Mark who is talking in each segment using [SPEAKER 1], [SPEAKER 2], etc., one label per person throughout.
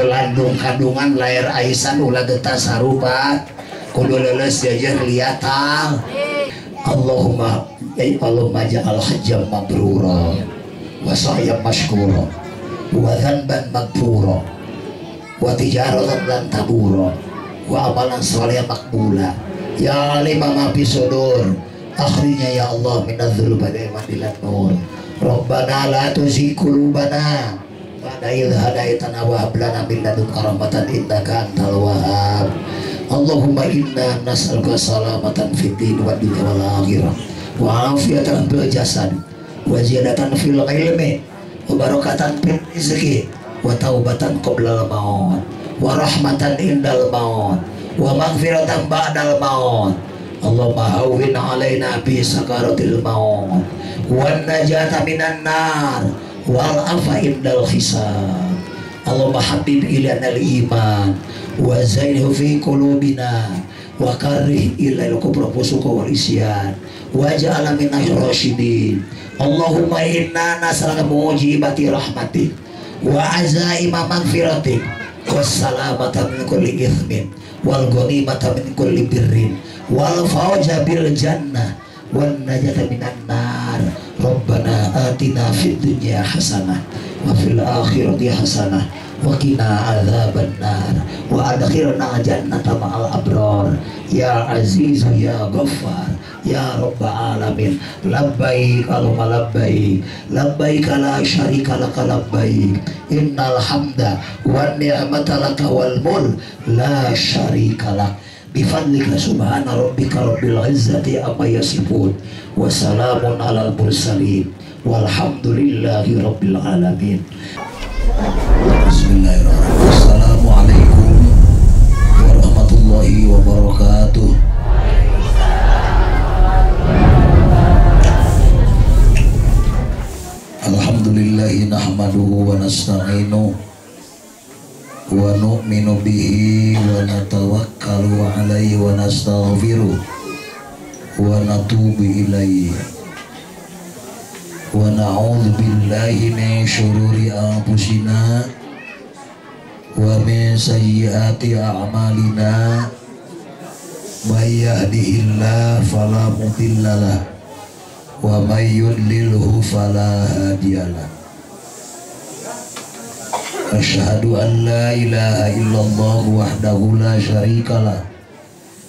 [SPEAKER 1] Kudu landung kadungan layar aisan ulah getas sarupa kudu leuleus jajar liatang. Allahumma ya Allahumma ja'al hajjan mabrura wa sa'yan mashkura wa dhanban maghfura wa tijaratan lan tabura wa amalan sholihan maqbula ya alima ma fi sudur akhrijna ya Allah minadz dzulumati ilan nur. Rabbana la tuzigh qulubana ba'da idh hadaitana wa hab lana min ladunka rahmatan innaka antal wahhab. Allahumma inna nas'aluka salamatan fid din wa dunya wal akhirah wa afiatan fil jasad wa ziyadatan fil ilmi wa barakatan fil rizqi wa taubatan qoblal maut wa rahmatan indal maut wa maghfiratan ba'dal maut. Allahumma hawwin alaina bi sakaratil maut wan najata minan nar wal afa indal hisab. Allahumma habib ilana al iman wa zainhu fi qulubina wa karrih ilal kufra fusuqa wal isyan waj'alna minar rasyidin. Allahumma inna nas'aluka mujibati rahmatik wa azaima maghfiratik wassalamata min kulli ithmin wal ghanimata min kulli birrin wal fawza bil jannah wan najata minan nar. Rabbana atina fid dunya hasanah wa fil akhirati hasanah wa qina adzaban nar wa adkhilna jannata ma'al abrar ya aziz ya ghaffar ya rabbal alamin. Labbaik allahumma labbaik labbaik la syarika laka labbaik innal hamda wan ni'mata laka wal mulk la syarika lak. Bifadlika subhana rabbika rabbil izzati amma yasifun wa salamun alal mursalin walhamdulillahi rabbil alamin. Bismillahirrahmanirrahim. Assalamualaikum warahmatullahi wabarakatuh. Alhamdulillahi nahmaduhu wa nasta'inuhu wa nu'minu bihi wa natawakkalu alaihi wa nastaghfiruh wa natubu ilaihi wa na'udzu billahi min syururi anfusina wa min sayyiati a'malina. May yahdihillahu fala mudhillalah wa may yudlilhu fala hadiyalah. Asyhadu an la ilaha illallah wahdahu la syarikalah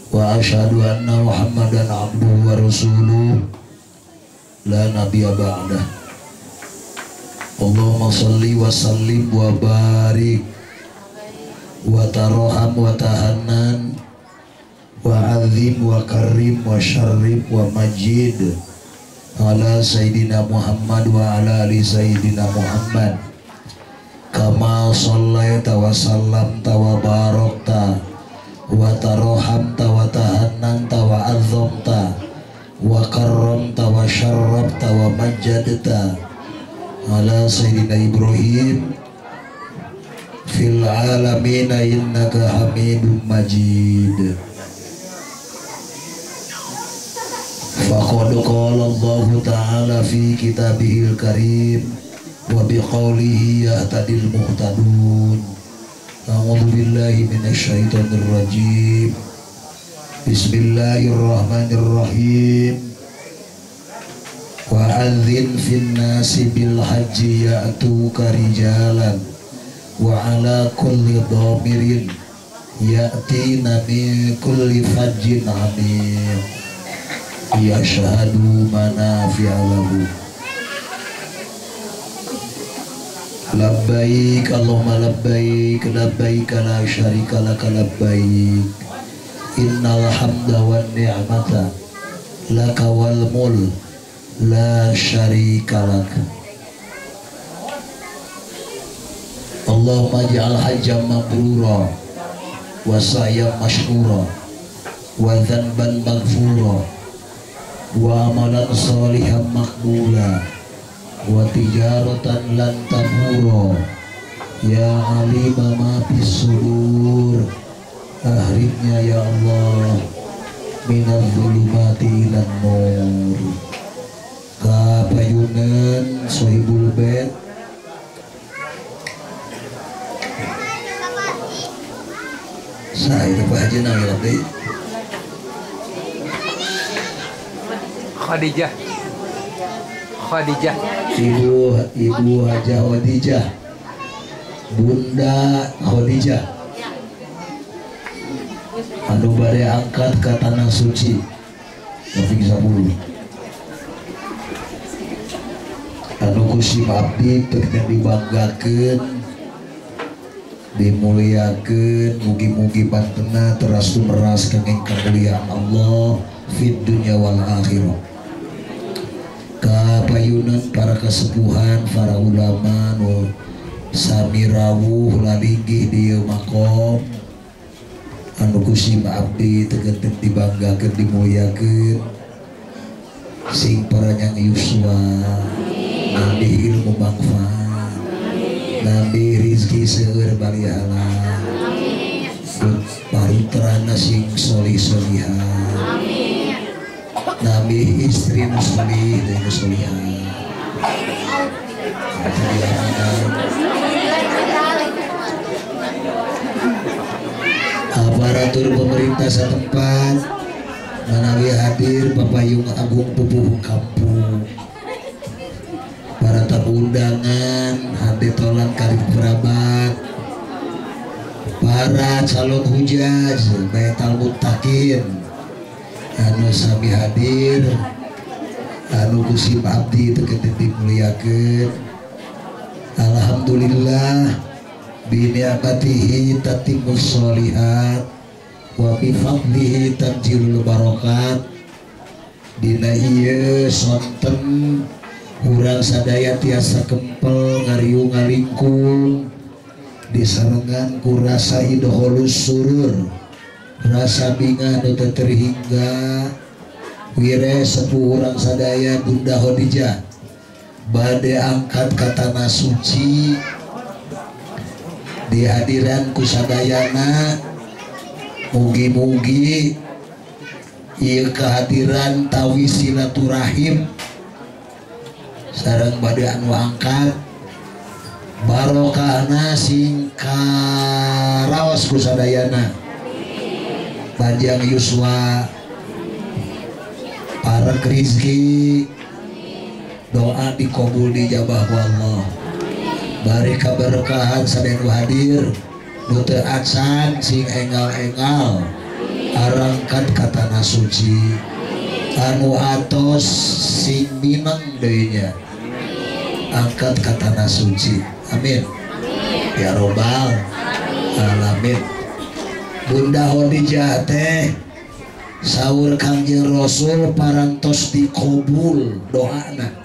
[SPEAKER 1] wa asyhadu anna Muhammadan abduhu wa rasuluh la nabiyya ba'dah. Allahumma salli wa sallim wa barik wa tarham wa tahannan wa azim wa karrim wa syarrif wa majid ala sayyidina Muhammad wa ala ali sayyidina Muhammad kama shallaita wa sallamta wa barakta wa tarhamta wa tahannanta wa azzamta wa karramta wa syarrafta wa majjadta ala sayyidina Ibrahim fil alamin innaka Hamidum Majid. Faqad qala Allahu ta'ala fi kitabihil karim wa biqaulihi yahtadil muhtadun. A'udzu billahi minasyaitonir rajim. Bismillahirrahmanirrahim. Wa adzin fin nasi bil haji ya'tuka rijalan wa ala kulli dhamirin ya'tina min kulli fajjin 'amiq yashhadu manafi'a lahu. Labbaik Allahumma labbaik labbaik la syarika laka labbaik innal hamda wan ni'mata laka wal mulk la syarika lak. Allahumma ij'al hajjan mabrura wa sa'yan mashkura wa dhanban maghfura wa amalan sholihan maqbula wa tijaratan lan tabura ya alima ma fis sudur. Akhirnya ya Allah minadz zulumati ilan nur. Kapayunan Sohibul Bait Saya itu Pak Haji nang deui.
[SPEAKER 2] Khadijah. Khadijah.
[SPEAKER 1] Ibu Hajah Khadijah. Bunda Khadijah. Anu bade angkat ke tanah suci. Taufik 10. Anu ku si abdi teu dibanggakeun, dimuliakeun, mugi-mugi pantena teras tumeras kenging kemuliaan Allah fid dunya wal akhirah. Kapayunan para kesepuhan, para ulama nu sami rawuh lalinggih di ieu makom anu ku sim abdi teu dibanggakeun, dimuliakeun, sing paranyang yuswa, nambih ilmu manfaat, nambih rizki seueur bali halal, parutrana sing solih solihah, nambih istri nu solih dan nu solihah. Aparatur pemerintah setempat manawi hadir Papayung Agung Pupuh Kampung, para tamu undangan hade tolan karib kerabat, para calon hujaj Baitul Muttaqin anu sami hadir, anu ku sim abdi teu dimuliakeun. Alhamdulillah bi ni'matihi tatimmus sholihat wa bi fadlihi tanjilul barokat. Dina ieu sonten urang sadaya tiasa kempel ngariung ngalingkung disarengan ku rasa idholus surur, rasa bingah nu teu terhingga. Wire sepuh urang sadaya Bunda Khadijah bade angkat ka tanah suci di hadiran ku sadayana. Mugi-mugi ieu kehadiran tawi silaturahim sareng bade anu angkat barokahna sing karaos ku sadayana, panjang yuswa, parek rizki, doa dikabul dijabah ku Allah. Bari kaberkahan sadaya nu hadir nu teu acan sing engal-engal arangkat ka tanah suci, anu atos sing mineng deui nya angkat ka tanah suci. Amin ya robbal alamin. Bunda Khadijah teh saur Kangjeng Rasul parantos dikabul doana.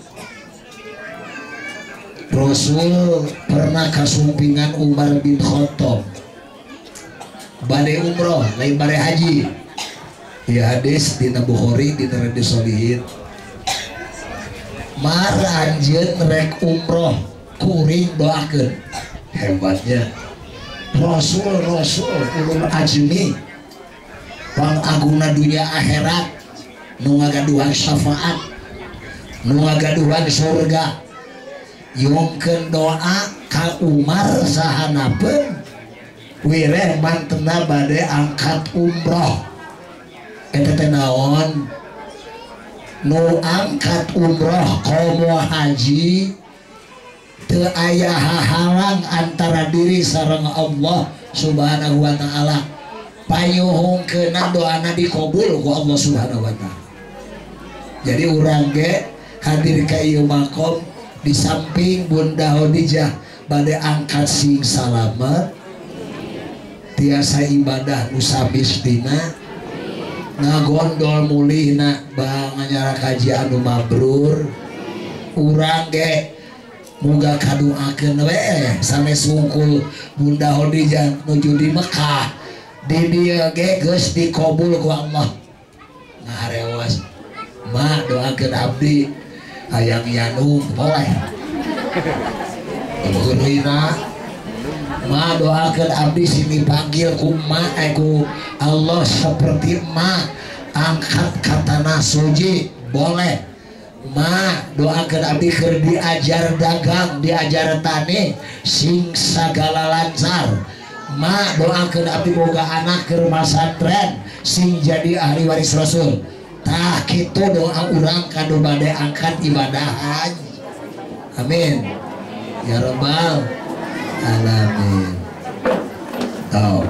[SPEAKER 1] Rasul pernah kasumpingan Umar bin Khattab bade umroh lain bade haji. Ya hadis dina Bukhari dina Riyadhus Shalihin. Mar anjeun rek umroh kuring doakeun. Hebatnya Rasul ulul azmi pangagungna dunia akhirat, nu ngagaduhan syafaat, nu ngagaduhan surga, yongkeun doa ka Umar sahanapeun wireh mantena bade angkat umroh. Eta teh naon? Nu angkat umroh komo haji teu aya hahalang antara diri sareng Allah Subhanahu wa taala. Panyuhungkeunna doana dikabul ku Allah Subhanahu wa taala. Jadi urang ge hadir ka ieu makom di samping Bunda Khadijah bade angkat sing salamet, tiasa ibadah nu sabistina, ngagondol mulihna banganyara kaji anu mabrur. Urang ge muga kaduakeun we sanes wungkul Bunda Khadijah nuju di Mekah, di dieu ge geus dikabul ku Allah. Ngarewas ma doakeun abdi hayang yanung boleh. Heureuyna ma doakeun abdi sini panggil ku ma ku Allah seperti ma angkat ka tanah suci boleh. Ma doakeun abdi keur diajar dagang, diajar tani sing sagala lancar. Ma doakeun abdi boga anak keur masantren sing jadi ahli waris Rasul. Tah kitu doa urang kanu bade angkat ibadah haji. Amin. Ya Rabbal alamin. Oh.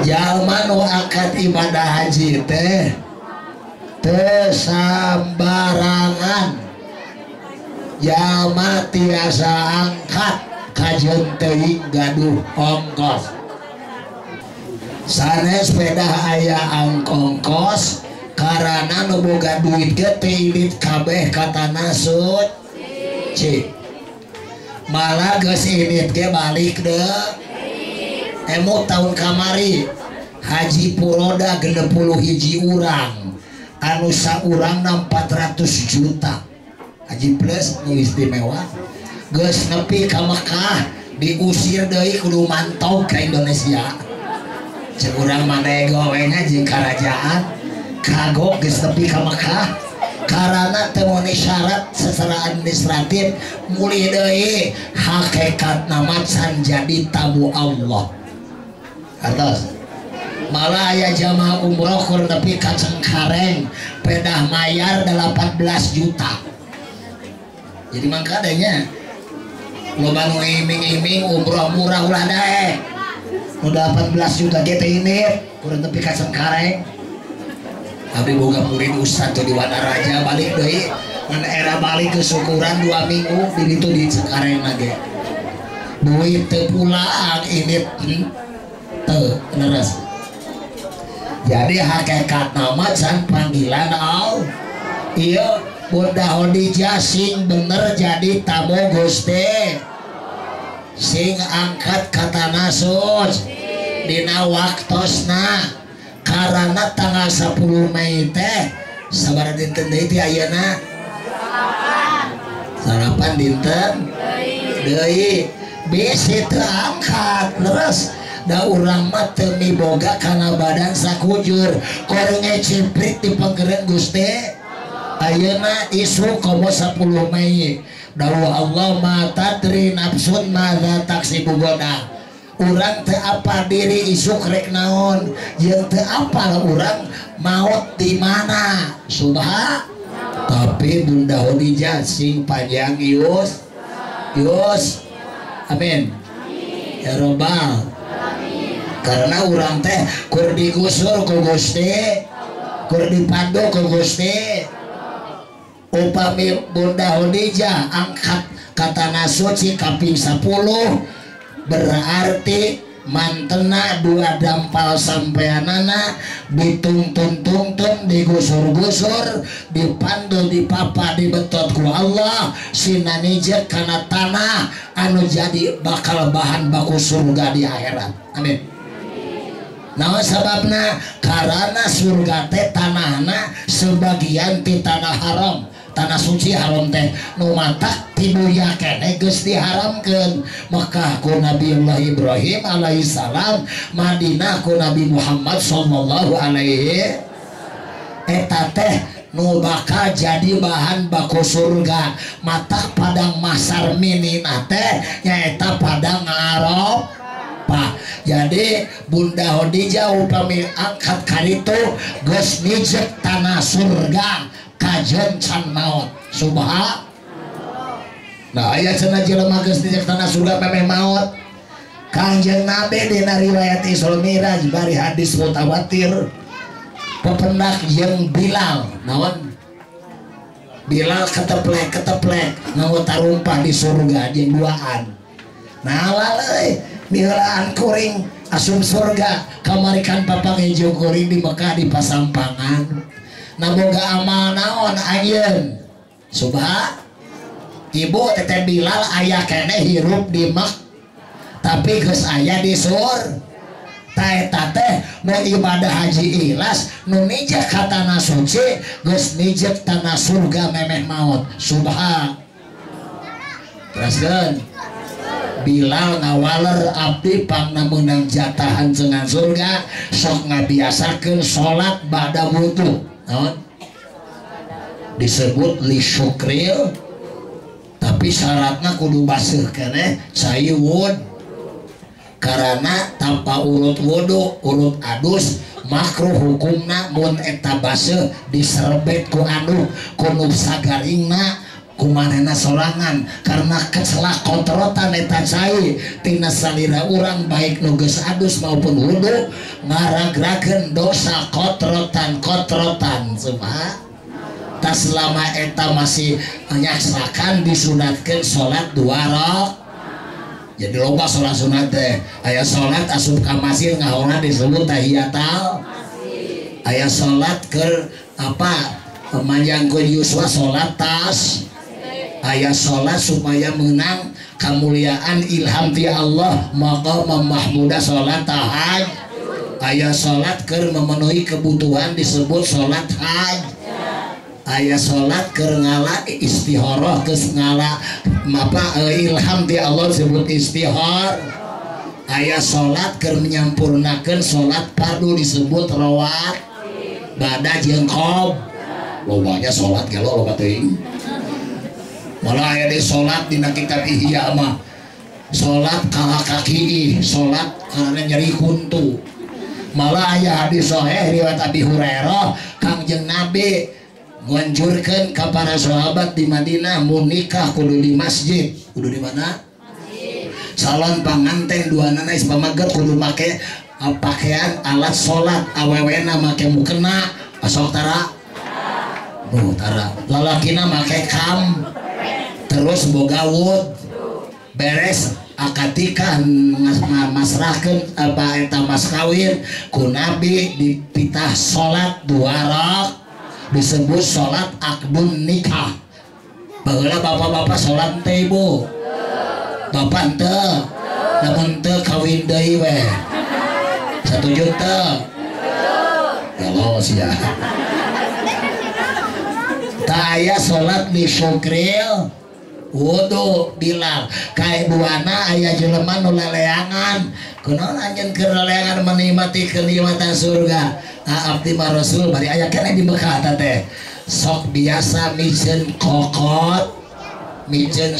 [SPEAKER 1] Jalma nu angkat ibadah haji teh teu sambarangan. Jalma tiasa angkat kajeun teuing gaduh ongkos. Sanes pedah aya angkongkos karana nu boga duit ge teu indit kabeh ka tanah suci. Malah geus indit ge balik deui. Emu tahun kamari Haji Puroda 61 urang anu saurangna 400 juta. Haji plus nu istimewa geus nepi ka Mekah diusir deui kudu mantau ka Indonesia. Cek urang manego we nya jeung karajaan kagok geus nepi ka Mekah karana teu meuni syarat secara administratif mulih deui hakikatna mah can jadi tamu Allah. Atas malah aya jamaah umroh kur nepi ka Cengkareng pedah mayar 18 juta. Jadi mangkadanya loba nu iming-iming umroh murah ulah daek. Nu 18 juta ge teh ini kurang tepi ka Cengkareng. Abdi boga murid ustad di Wanaraja balik deui ngan era balik ke syukuran 2 minggu di ditu di Cengkareng lagi. Duit teu pulang ini teu leres. Jadi hakikat nama can panggilan Allah. Iya Bunda Khadijah sing bener jadi tamu Gusti. Sing angkat ka tanah suci dina waktosna karana tanggal 10 Mei teh sabaraha dinten deui ti ayeuna? Salapan dinten deui bisi teu angkat leres. Da urang mah teu miboga kana badan sakujur korenge ciprit di panggereun Gusti. Ayeuna isuk komo 10 Mei dawuh Allah ma tadri nafsun madza taksibu goda. Urang teu apal diri isuk rek naon jeung teu apal urang maot di mana. Subha. Tapi Bunda Khadijah sing panjang yus yus. Amin. Ya Robbal. Karena urang teh kur digusur ku Gusti, kur dipandu ku Gusti. Upami Bunda Khadijah angkat ka tanah suci kaping 10 berarti mantena dua dampal sampeanana ditungtun-tungtun digusur-gusur dipandu dipapa dibetot ku Allah sinanijek kana tanah anu jadi bakal bahan baku surga di akhirat. Amin. Nah sababna karena surga teh tanahna sebagian ti tanah haram, tanah suci haram teh nu matak tibuya keneh geus diharamkeun. Mekah ku Nabiullah Ibrahim alaihi salam, Madinah ku Nabi Muhammad sallallahu alaihi eta teh nu bakal jadi bahan baku surga. Matak padang mahsar minina teh nyaeta padang Arafah. Jadi Bunda Khadijah upami angkat karitu geus nijek tanah surga kajen can maot. Subha. Nah aya cenah jelema geus nijek tanah surga memeh maot. Kangjeng Nabi dina riwayat Isra Mi'raj bari hadis mutawatir pependak jeung Bilal. Naon? Bilal keteplek-keteplek nganggo tarumpah di surga jeung duaan. Nah laleuy miheulaan kuring asup surga kamarikan papangejo kuring di Mekah di pasampangan. Nah boga amal naon anjeun? Subha. Ibu teteh Bilal aya keneh hirup di Mekah tapi geus aya di surga. Ta eta teh nu ibadah haji ikhlas nu nijek ka tanah suci geus nijek tanah surga memeh maot. Subha. Teraskeun. Bilal ngawaler abdi pangna meunang jatahan cengan surga sok ngabiasakeun salat ba'da wudu. Naon? Disebut li syukril tapi syaratna kudu baseuh keneh cai wud. Karena tanpa urut wudu urut adus makruh hukumna mun eta baseuh diserbet ku anu ku sagaringna kumanehna sorangan karena kecelak kontrotan eta cai tina salira urang baik nu geus adus maupun wudu ngaragrakeun dosa kontrotan subha tas selama eta masih nyaksakan disunatkeun salat 2 rakaat. Jadi loba salat sunat teh aya salat asup ka masjid ngahorna disebut tahiyatul masjid, aya salat keur apa manjangkeun yuswa salat tas, ayat sholat supaya menang kemuliaan ilham ti Allah maqam mahmuda sholat tahaj, ayat sholat keur memenuhi kebutuhan disebut sholat haj, ayat sholat keur ngala istihoroh geus ngala apa ilham ti Allah disebut istihor, ayat sholat keur menyampurnakeun sholat fardu disebut rawat bada jeung qob. Lobanya sholat gelo loba teuing. Malah aya di sholat dina kitab Ihya mah sholat kala kaki sholat karena nyeri kuntu. Malah aya hadis sahih riwayat Abi Hurairah Kangjeng Nabi nganjurkeun ka para sahabat di Madinah mun nikah kudu di masjid. Kudu di mana? Masjid. Salon panganten duanana geus pamaget kudu make pakaian alat sholat, awewena make mukena asok tara. Oh tara. Lalakina make kam terus boga wud beres akad nikah masrahkeun apa eta mas kawin ku Nabi dipitah salat 2 rakaat disebut salat akdun nikah. Baheula bapak-bapak salat teh ibu bapak teu lamun teu kawin deui we satuju teu gelo sia. Tah aya salat li syukril wudu Bilal kae duana aya jelema nu leleangan kunaon anjeun keur leleangan menikmati kenikmatan surga. Abdi mah Rasul bari aya keneh di Mekah teh sok biasa miceun kokot miceun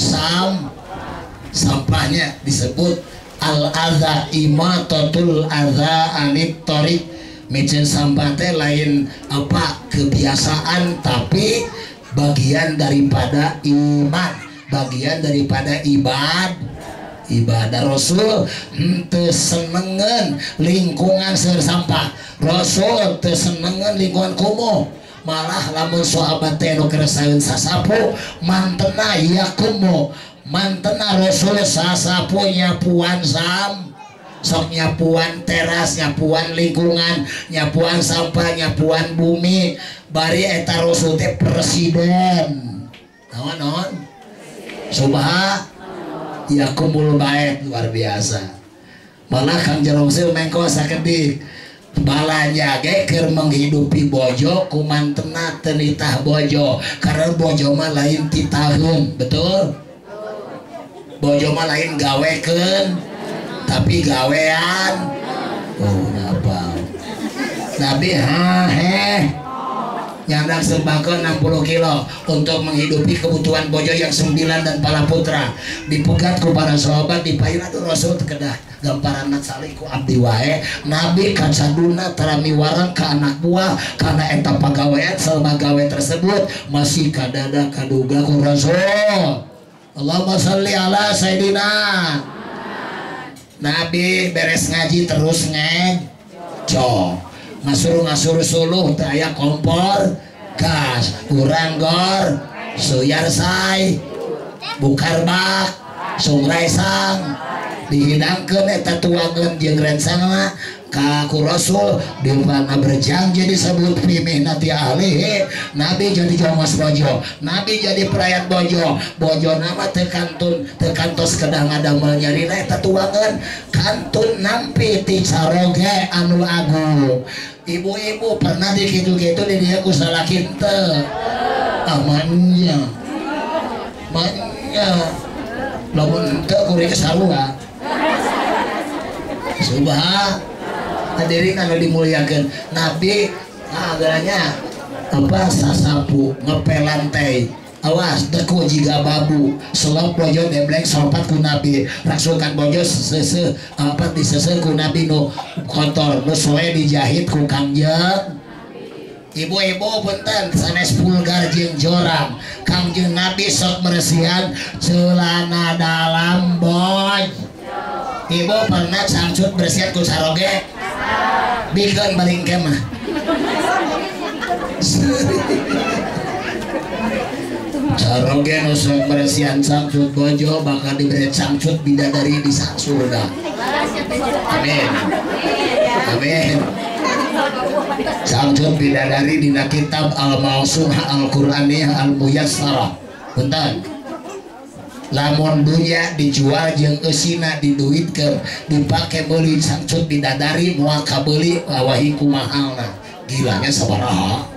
[SPEAKER 1] sampahnya disebut al adza imatatul adza anit thariq. Miceun sampah teh lain apa kebiasaan tapi bagian daripada iman, bagian daripada ibadah. Rasul henteu senengeun lingkungan seueur sampah, Rasul teu senengeun lingkungan kumuh. Malah lamun sahabat teh nu keresaeun sasapu mantena yakumu, mantena Rasul sasapu nyapuan sok nyapuan teras, nyapuan lingkungan, nyapuan sampah, nyapuan bumi. Bari eta Rasul teh presiden. Naon? Subha yakumul bait luar biasa. Malah Kang Rasul mengko sakedik balanja ge keur menghidupi bojo kumantena teu nitah bojo karena bojo mah lain titaheun, betul? Bojo mah lain gawekeun tapi gawean. Oh apa Nabi ha heh nyandak sembako 60 kilo untuk menghidupi kebutuhan bojo yang 9 dan para putra. Dipegat ku para sahabat dipayun aduh Rasul kedah gamparan salih ku abdi wae. Nabi kasaduna tarami warang ke anak buah karena eta pagawean selama gawe tersebut masih kadada kaduga ku Rasul. Allahumma sholli ala Sayyidina. Nabi beres ngaji terus ngejo ngasuru suluh teu aya kompor gas urang gor suyar say bukar bak sungrai sang dihidangkeun eta tuangeun jeung rencana ka ku Rasul di mana berjanji disebut pimihnati ahlihi. Nabi jadi jongos bojo, Nabi jadi perayaan bojo, bojo nama teu kantun teu kantos kedah ngadamel nyarina eta tuangeun kantun nampi ti caroge anu agung. Ibu-ibu pernah dikitu-kitu di dia ku salaki teu amannya manya lamun teu kuring sarua. Subha hadirin anu dimuliakeun Nabi agaranya apa sasapu ngepel lantai Awas deku jiga babu selop bojo debleng sopat ku nabi raksukan bojo sese apa disese ku nabi nu kotor nu soe dijahit ku kangjeng. Ibu-ibu punten sanes vulgar jeung jorang kangjeng nabi sok bersihan celana dalam boj. Ibu pernah cangcut bersihan ku saroge bikeun baling kemah. Saroge nu sok bersihan cangcut bojo bakal diberi cangcut bidadari di surga. Amin. Amin. Cangcut bidadari dina kitab Al-Mawsu'ah Al-Qur'aniyah Al-Muyassarah. Punten. Lamun dunya dijual jeung eusina diduitkeun dipake meuli cangcut bidadari moal kabeuli awahi kumahalna. Gilanya sabaraha.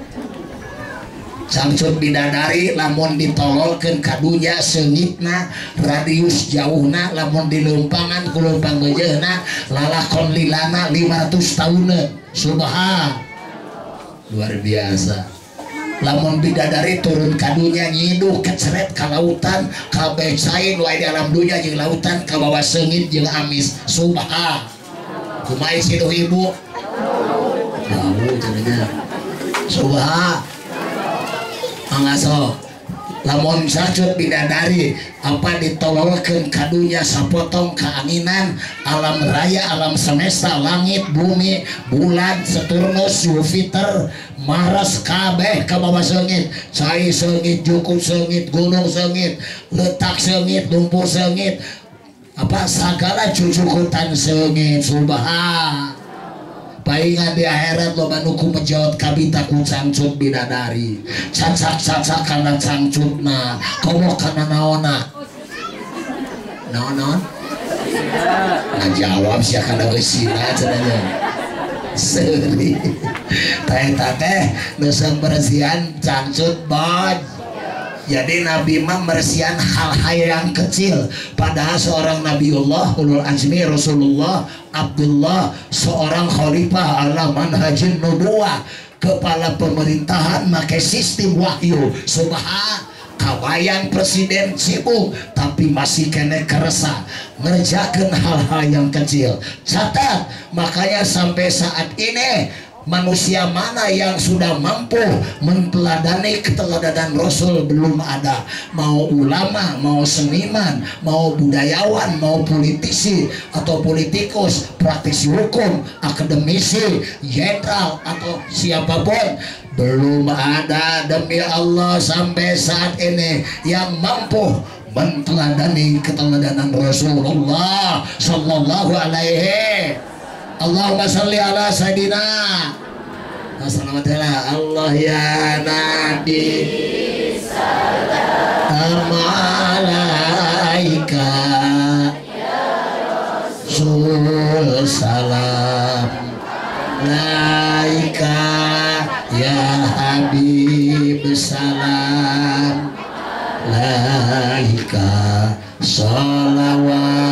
[SPEAKER 1] Cangcut bidadari lamun ditololkeun ka dunya seungitna radius jauhna lamun dilumpangan ku lumpang geujeuna lalakon lilana 500 tahuneun. Subhan, luar biasa. Lamun bidadari turun ka dunya nyiduh keceret ka lautan kabeh cai nu aya di alam dunya jeung lautan kabawa seungit jeung amis. Subhan, kumaha siduh ibu? Bau cenah. Subhan. Angaso lamun cangcut bidadari apa ditololkeun ka dunya sapotong kaanginan alam raya alam semesta langit bumi bulan Saturnus Jupiter Mars kabeh kabawa seungit cai seungit jukut seungit gunung seungit letak seungit lumpur seungit apa sagala cucukutan seungit. Subhan, paingan di akhirat loba nu kumejot kabita ku cangcut bidadari cacak-cacak kana cangcutna komo kana naonna naon-naon ngajawab sia kana geusina cenah seuri teh teh nu bersihan cangcut boj. Jadi Nabi mah mersihan hal-hal yang kecil. Padahal seorang Nabiullah, Ulul Azmi, Rasulullah, Abdullah, seorang khalifah ala manhajin nubuwah, kepala pemerintahan make sistem wahyu. Subhan, kawayan presiden sibuk tapi masih kene keresa ngerjakan hal-hal yang kecil. Catat, makanya sampai saat ini manusia mana yang sudah mampu menteladani keteladanan Rasul belum ada. Mau ulama, mau seniman, mau budayawan, mau politisi atau politikus, praktisi hukum, akademisi, jenderal atau siapapun, belum ada demi Allah sampai saat ini yang mampu menteladani keteladanan Rasulullah Sallallahu Alaihi. Allahumma sholli ala sayyidina Allah ya Nabi salam alaika ya Rasul salam alaika ya Habib salam alaika sholawat.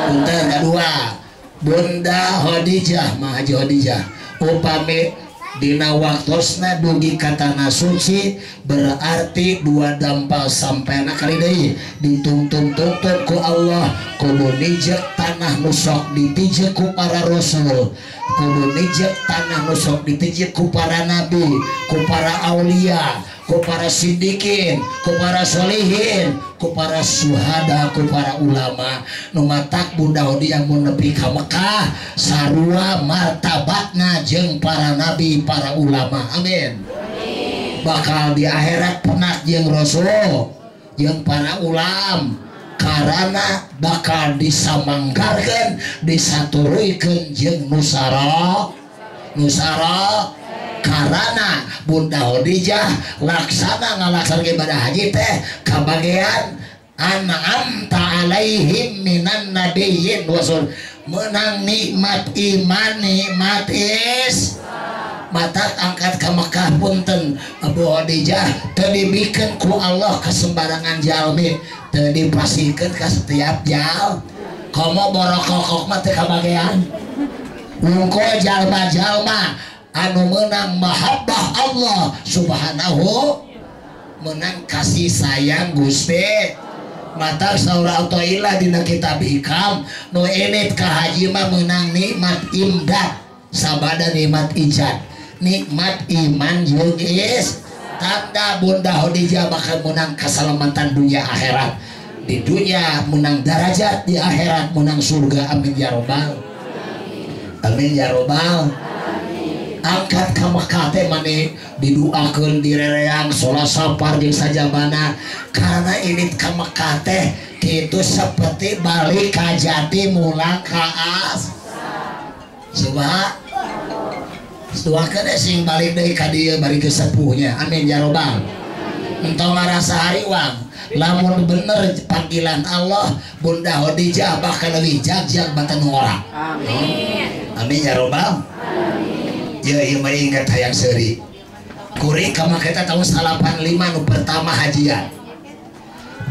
[SPEAKER 1] Punten kedua, Bunda Khadijah, Mahaji Khadijah, upami dina waktosna dugi ka tanah suci berarti dua dampal sampena kali deui ditungtun-tungtun ku Allah kudu nijek tanah nu sok ditijek ku para rasul, kudu nijek tanah nu sok ditijek ku para nabi, ku para aulia, ku para sidikin, ku para solihin, ku para suhada, ku para ulama. Nu matak Bunda Khadijah mun nepi ka Mekah sarua martabatna jeung para nabi, para ulama. Amin. Bakal di akhirat penak jeung rasul, jeung para ulam, karana bakal disamanggarkeun, disaturuikeun jeung nusara. Nusara karana Bunda Khadijah laksana ngalaksanakeun ibadah haji teh kabagean an'amta alaihim minan nabiyyin wasul, menang nikmat iman, nikmat is mata angkat ke Mekah. Punten Abu Khadijah teu dibikeun ku Allah kasembarangan jalmi, teu dipasihkeun ka setiap jal. Komo borokokok mah teu kabagean. Wungkul jalma-jalma anu menang mahabbah Allah subhanahu menang kasih sayang Gusti mata saura Athaillah dina kitab Hikam nu enit ka haji mah menang nikmat imdad sabada nikmat ijad nikmat iman jeung is tanda Bunda Khadijah bakal menang keselamatan dunia akhirat di dunia menang derajat di akhirat menang surga amin ya robbal amin ya robbal. Angkat ka Mekah teh mane diduakeun direreang sholat safar jeung sajabana karena ini ka Mekah teh kitu seperti balik ka jati mulang ka as subha duakeun sing balik deui ka dieu bari ke sepuhnya amin ya robbal. Entong ngarasa hariwang lamun bener panggilan Allah Bunda Khadijah bakal leuwih jagjag batan ngora amin amin ya robbal. Ya ieu mah ingat hayang seuri kuring ka Mekah tahun 85 nu pertama hajian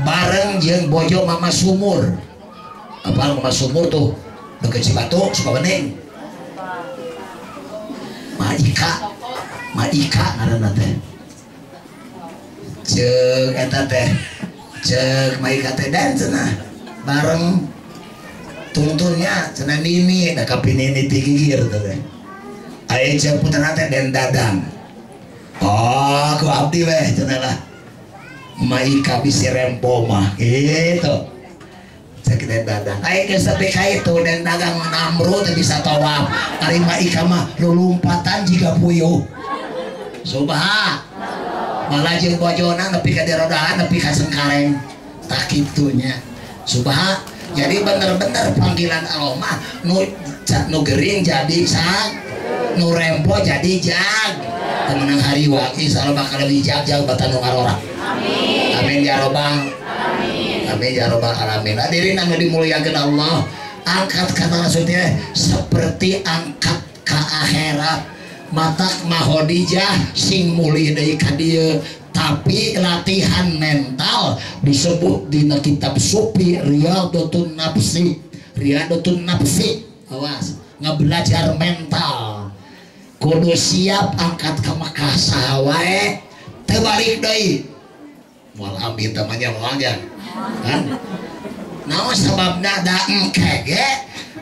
[SPEAKER 1] bareng jeung bojo Mama Sumur apa Mama Sumur tuh deket Cibatu Sukabening Ma Ika ngaranna teh ceuk eta teh ceuk Ma Ika teh dan cenah bareng tungtunnya cenah nini da kapinini ti gigir teh aya ceuk putrana teh Den Dadang oh ku abdi weh cenah lah Ma Ika bisi rempo mah gitu cek Den Dadang aya geus sampai ka itu Den Dadang namru teh bisa tawaf ari Ma Ika mah lulumpatan jiga puyuh subha malah jeung bojona nepi ka dirodaan nepi ka Cengkareng tah kitunya subha. Jadi bener-bener panggilan Allah mah nu gering jadi sang nu rempo jadi jag temenang hariwang insyaallah bakal lebih jag-jag batan nu ngarora amin amin ya robbal amin amin ya robbal alamin. Hadirin anu dimuliakeun Allah angkat kata maksudnya seperti angkat ka akhirat matak Khadijah sing mulih deui ka dieu tapi latihan mental disebut dina kitab sufi riyadhatun nafsi riyadhatun nafsi awas ngebelajar mental kudu siap angkat ke Mekah saha wae teu balik deui moal ambil temannya moal nya kan naon sababna da engke ge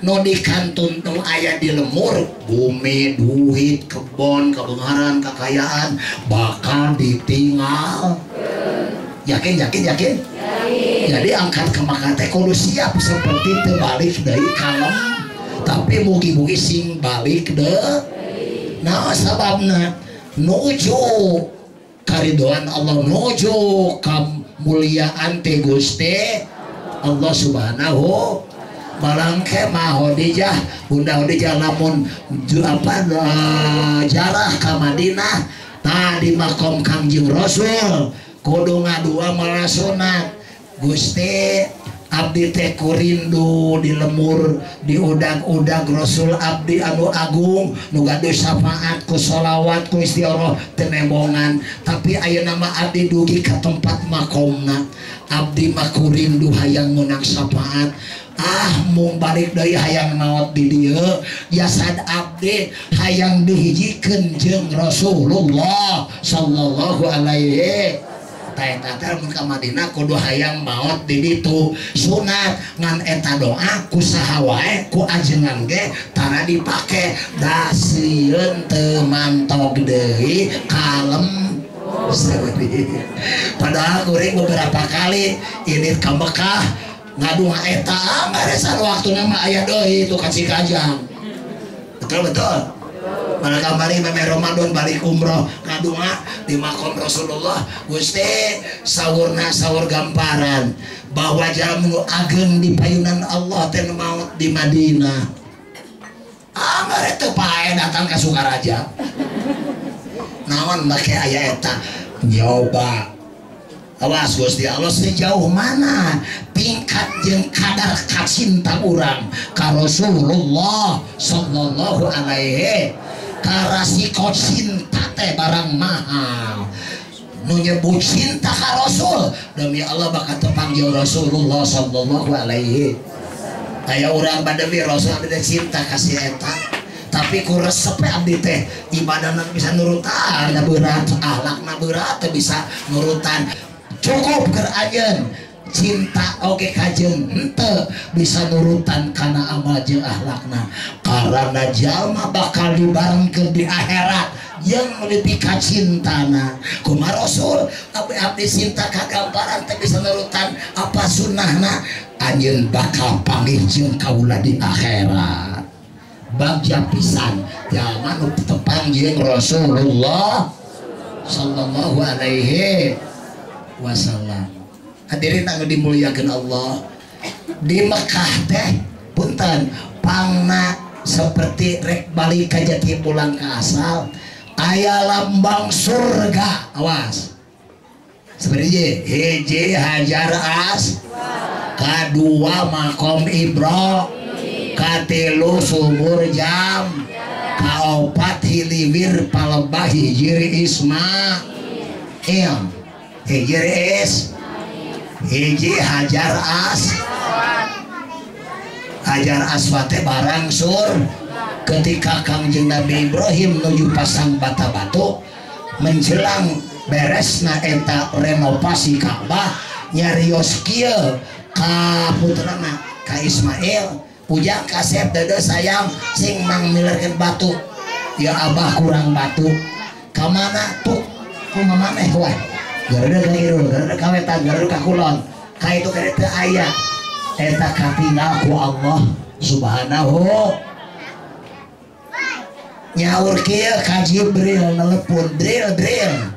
[SPEAKER 1] nu dikantun nu aya di lemur bumi duit kebon kebenaran kekayaan bakal ditinggal yakin yakin yakin jadi angkat ke Mekah teh kudu siap seperti teu balik deui kalem tapi mugi-mugi sing balik deui nah sababna nuju karidoan Allah nuju kemuliaan ti Gusti Allah Subhanahu balangke Ma Khadijah Bunda Khadijah lamun apa jarah ka Madinah tadi makom Kangjeng Rasul kudu ngadua malah sunat Gusti abdi teh kurindu di lemur di udag-udag Rasul abdi anu agung nu gaduh syafaat ku sholawat ku istighfar teu nembongan tapi ayeuna mah abdi dugi ka tempat makomna abdi mah kurindu hayang meunang syafaat ah mung balik deui hayang maot di dieu jasad abdi hayang dihijikeun jeung Rasulullah sallallahu alaihi eta teh mun ka Madinah kudu hayang maot di ditu sunat ngan eta doa ku saha wae ku ajengan ge tara dipake da sieun teu mantog deui kalem seuri. Padahal kuring beberapa kali ini ka Mekah ngadua eta ngaresan waktuna mah aya deui itu ka Cikajang betul betul. Mana kamari memeh Ramadan balik umroh ngadua di makom Rasulullah Gusti sawurna sawur gamparan bahwa jamu ageng di payunan Allah teh maut di Madinah anggar teu pae datang ka Sukaraja naon make aya eta nyoba awas Gusti Allah sejauh mana tingkat jeung kadar kacinta urang ka Rasulullah sallallahu alaihi karasiko cinta teh barang mahal nu nyebut cinta ka Rasul demi Allah bakal tepanggil Rasulullah sallallahu alaihi aya urang bademi Rasul abdi cinta ka si eta. Tapi ku resep abdi teh ibadahna bisa nurutan berat, akhlakna berat teh bisa nurutan. Cukup keur anjeun cinta oge kajeun henteu bisa nurutan kana amal jeung akhlakna. Karena jalma bakal dibarengkeun di akhirat yang dipika cintana. Kumaha Rasul abdi cinta kagambaran teh bisa nurutan apa sunnahna, anjeun bakal panggih jeung kaula di akhirat. Bagja pisan jalma nu tepang jeung Rasulullah sallallahu alaihi wasallam. Hadirin anu dimuliakeun Allah, di Mekah teh punten pangna seperti rek balik ka jati pulang ke asal, aya lambang surga. Awas seperti hiji Hajar As, kadua makom Ibro, katilu sumur jam, kaopat hiliwir palebah hijir Ismail, hijir is hiji Hajar As. Hajar Aswad teh barang sur ketika Kangjeng Nabi Ibrahim nuju pasang bata batu menjelang beresna eta renovasi Ka'bah, nyarios kieu ka putrana ka Ismail, ujang kasep dede sayang sing mang milerkeun batu, ya abah kurang batu ka mana tuh kumaha maneh wae, gareudeuk ka irul, gareudeuk ka wetan, gareudeuk ka kulon, ka itu ka teu aya eta katinggal ku Allah Subhanahu. Nyaur kieu ka Jibril nelepon, "Bril, Bril,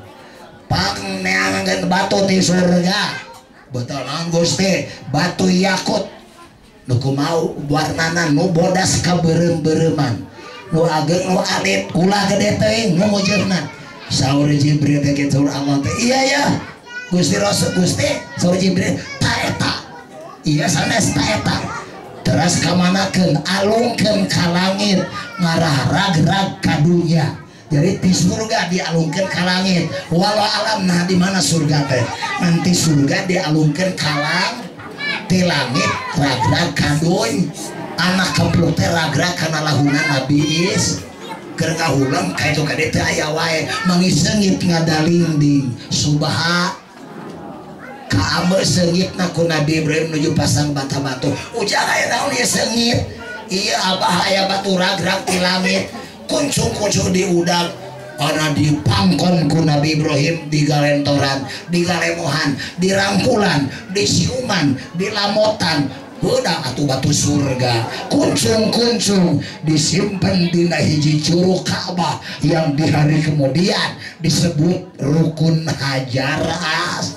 [SPEAKER 1] pang neangan batu ti surga." Betul naon Gusti? Batu yakut nu kumaha warnana nu bodas ka beureum-beureuman, nu ageng nu alit, ulah gede teuing nu mujurna. Saur Jibril teh kitu Allah teh, "Iya ya Gusti Rasul Gusti." Saur Jibril, "Ta eta." Iya sanes ta eta. Terus kamanakeun, alungkeun ka langit ngarah rag-rag ka dunya. Jadi di surga dialungkeun ka langit. Walau alam nah di mana surga teh? Nanti surga dialungkeun ka ti langit rag-rag ka dunya. Anak kepluk teh rag-rag kana lahunan Nabi Is. Keur ngahuleng ka itu ka dieu teh aya wae mangi seungit ngadalingding. Subha kaame seungitna ku Nabi Ibrahim nuju pasang bata batu. Ujang aya naon ieu seungit? Iya abah aya batu rag-rag ti langit. Kuncung-kuncung diudag ana dipangkon ku Nabi Ibrahim digalentoran, digalemohan, dirangkulan, disiuman, dilamotan. Heudah atuh batu surga. Kuncung-kuncung disimpen dina hiji curug Ka'bah yang di hari kemudian disebut rukun Hajar As.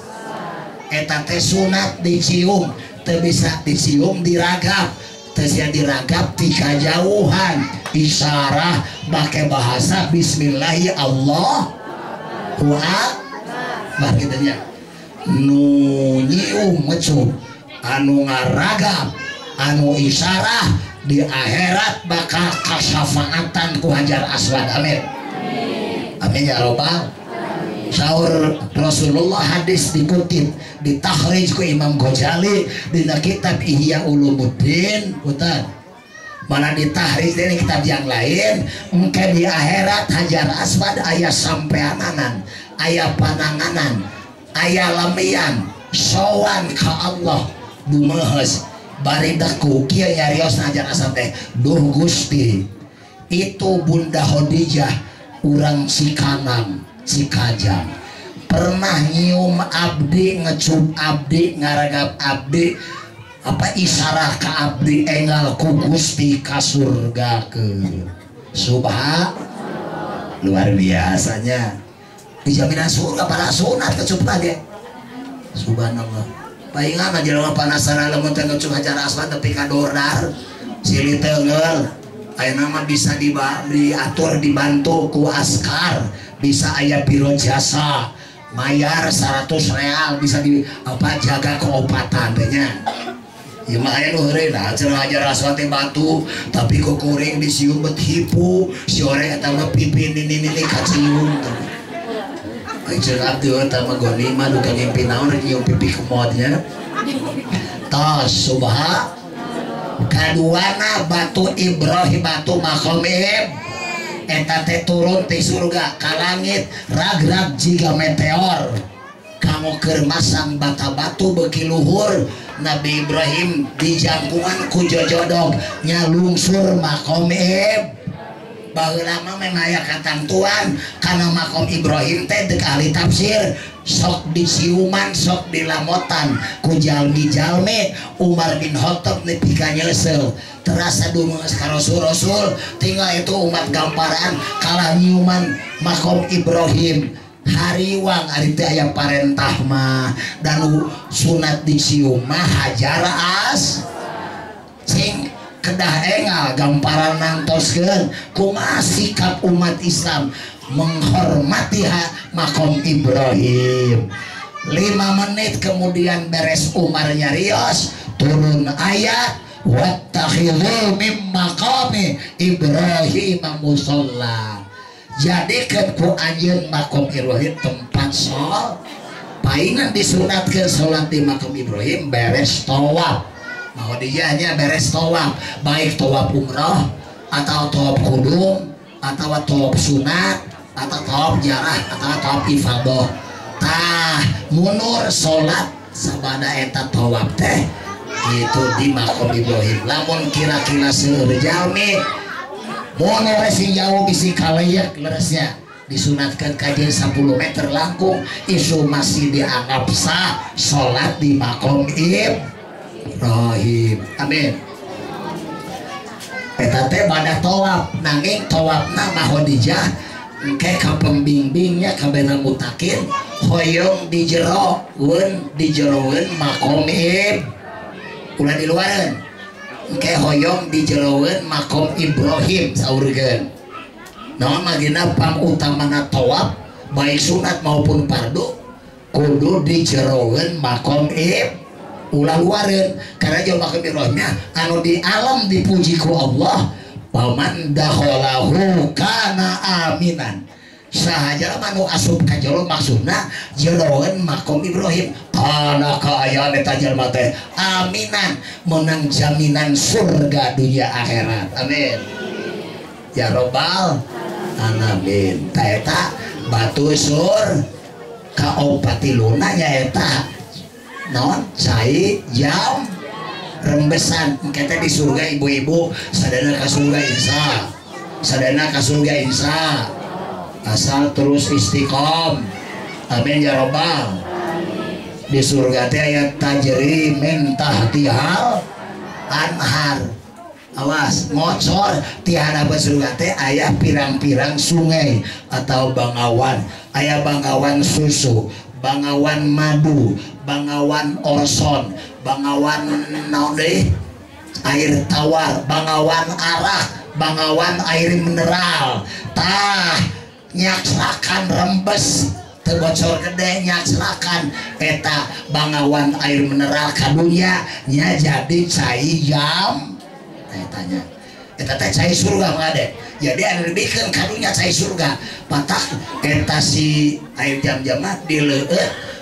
[SPEAKER 1] Eta teh sunat dicium, teu bisa dicium diragap, teu sia diragap ti kajauhan. Isyarah make bahasa bismillahi Allahu akbar kitu nya. Nu nyium ngecup, anu ngaragap, anu isyarah di akhirat bakal kasyafaatan ku Hajar Aswad. Amin. Amin ya robbal. Saur Rasulullah hadis dikutip ditakhrij ku Imam Ghazali dina kitab Ihya Ulumuddin, punten. Mana ditahriz dari kitab yang lain, engke di akhirat Hajar Aswad aya sampeananan, aya pananganan, aya lamian, sowan ka Allah dumehes bari deku kieu nyarios Hajar Aswad teh, "Duh Gusti, itu Bunda Khadijah urang Cikanang, Cikajang pernah nyium abdi, ngecup abdi, ngaragap abdi, apa isyarah ka abdi enggal ku Gusti ka surga ke." Subha luar biasanya dijaminan surga para sunat kecup lagi. Subhanallah. Paingan aja jelema panasaran lamun teh ngecup Hajar Aswad tepi ka dordar silih teunggeul. Ayeuna mah bisa diatur dibantu ku askar, bisa aya biro jasa mayar 100 real bisa di apa jaga keopatan teh nya. Ieu mah aya nu heureuy nah cenah Hajar Aswad teh batu tapi ku kuring disium bet hipu si oreng eta mah pipi nini-nini kacium. Ai cenah abdi eta mah goni mah duka ngimpi naon rek nyium pipi kemodnya. Tos subha kaduana batu Ibrahim batu makom Ibrahim. Eta teh turun ti surga ka langit rag-rag jiga meteor. Kanggo keur masang bata batu beuki luhur Nabi Ibrahim dijangkungan ku jojodog nya lungsur makom Ibrahim. Baheula mah memang aya katamtuan kana makom Ibrahim teh deuk ahli tafsir sok disiuman sok dilamotan ku jalmi-jalmi. Umar bin Khattab nepi ka nyeuseuh terasa dumeus ka Rasul-rasul tinggal itu umat gamparan kalah nyiuman makom Ibrahim. Hariwang ari teh aya parentah mah dan sunat disium mah hajar as cing kedah engal gamparan nangtoskeun kumaha sikap umat Islam menghormati makom Ibrahim. 5 menit kemudian beres Umar nyarios turun ayat wattakhidhu mim maqami Ibrahim musalla. Jadikeun ku anjeun makom Ibrahim tempat sholat. Paingan disunatkeun sholat di makom Ibrahim beres tawaf. Mau dianya beres tawaf, baik tawaf umroh atau tawaf kudum atau tawaf sunat atau tawaf jarah atau tawaf ifadah. Tah munur sholat sabada eta tawaf teh itu di makom Ibrahim. Lamun kira-kira seueur jalmi munur sing jauh bisi kaleyak leresnya disunatkan kajian 10 meter langkung isu masih dianggap sah sholat di makom Ibrahim. Amin. Eta teh pada tawaf nanging tawafna Mahadijah engke ka pembimbingnya ka Bainal Muttaqin hoyong di jero weun di jeroeun makom Ibrahim ulah di luareun engke hoyong di jeroeun makom Ibrahim saurgeun. Naon magina pangutamana tawaf baik sunat maupun fardu kudu di jeroeun makom Ibrahim ulah luareun karena jauh makom Ibrahimnya anu di alam dipuji ku Allah paman dakhalahu kana aminan. Sahaja manu asup ka jero maksudna jeroeun makom Ibrahim kana kaayaan eta jelema teh aminan menang jaminan surga dunia akhirat. Amin ya robbal alamin. Ta eta batu sur kaopatiluna nyaeta naon cai jam rembesan. Engke teh di surga ibu-ibu sadana ka surga insya, sadana ka surga insya, asal terus istiqom. Amin ya robbal. Di surga teh aya tajri min tahtihal anhar. Awas ngocor ti hadapan surga teh aya pirang-pirang sungai atau bangawan. Aya bangawan susu, bangawan madu, bangawan orson, bangawan naon deui? Air tawar, bangawan arak, bangawan air mineral. Tah nyaksrakan rembes teu bocor gede nyaksrakan eta bangawan air mineral kadunya nya jadi cai jam etanya. Eta teh cai surga mah ade. Jadi anu dibikeun kadunya cai surga. Patah eta si air jam-jam mah dileueut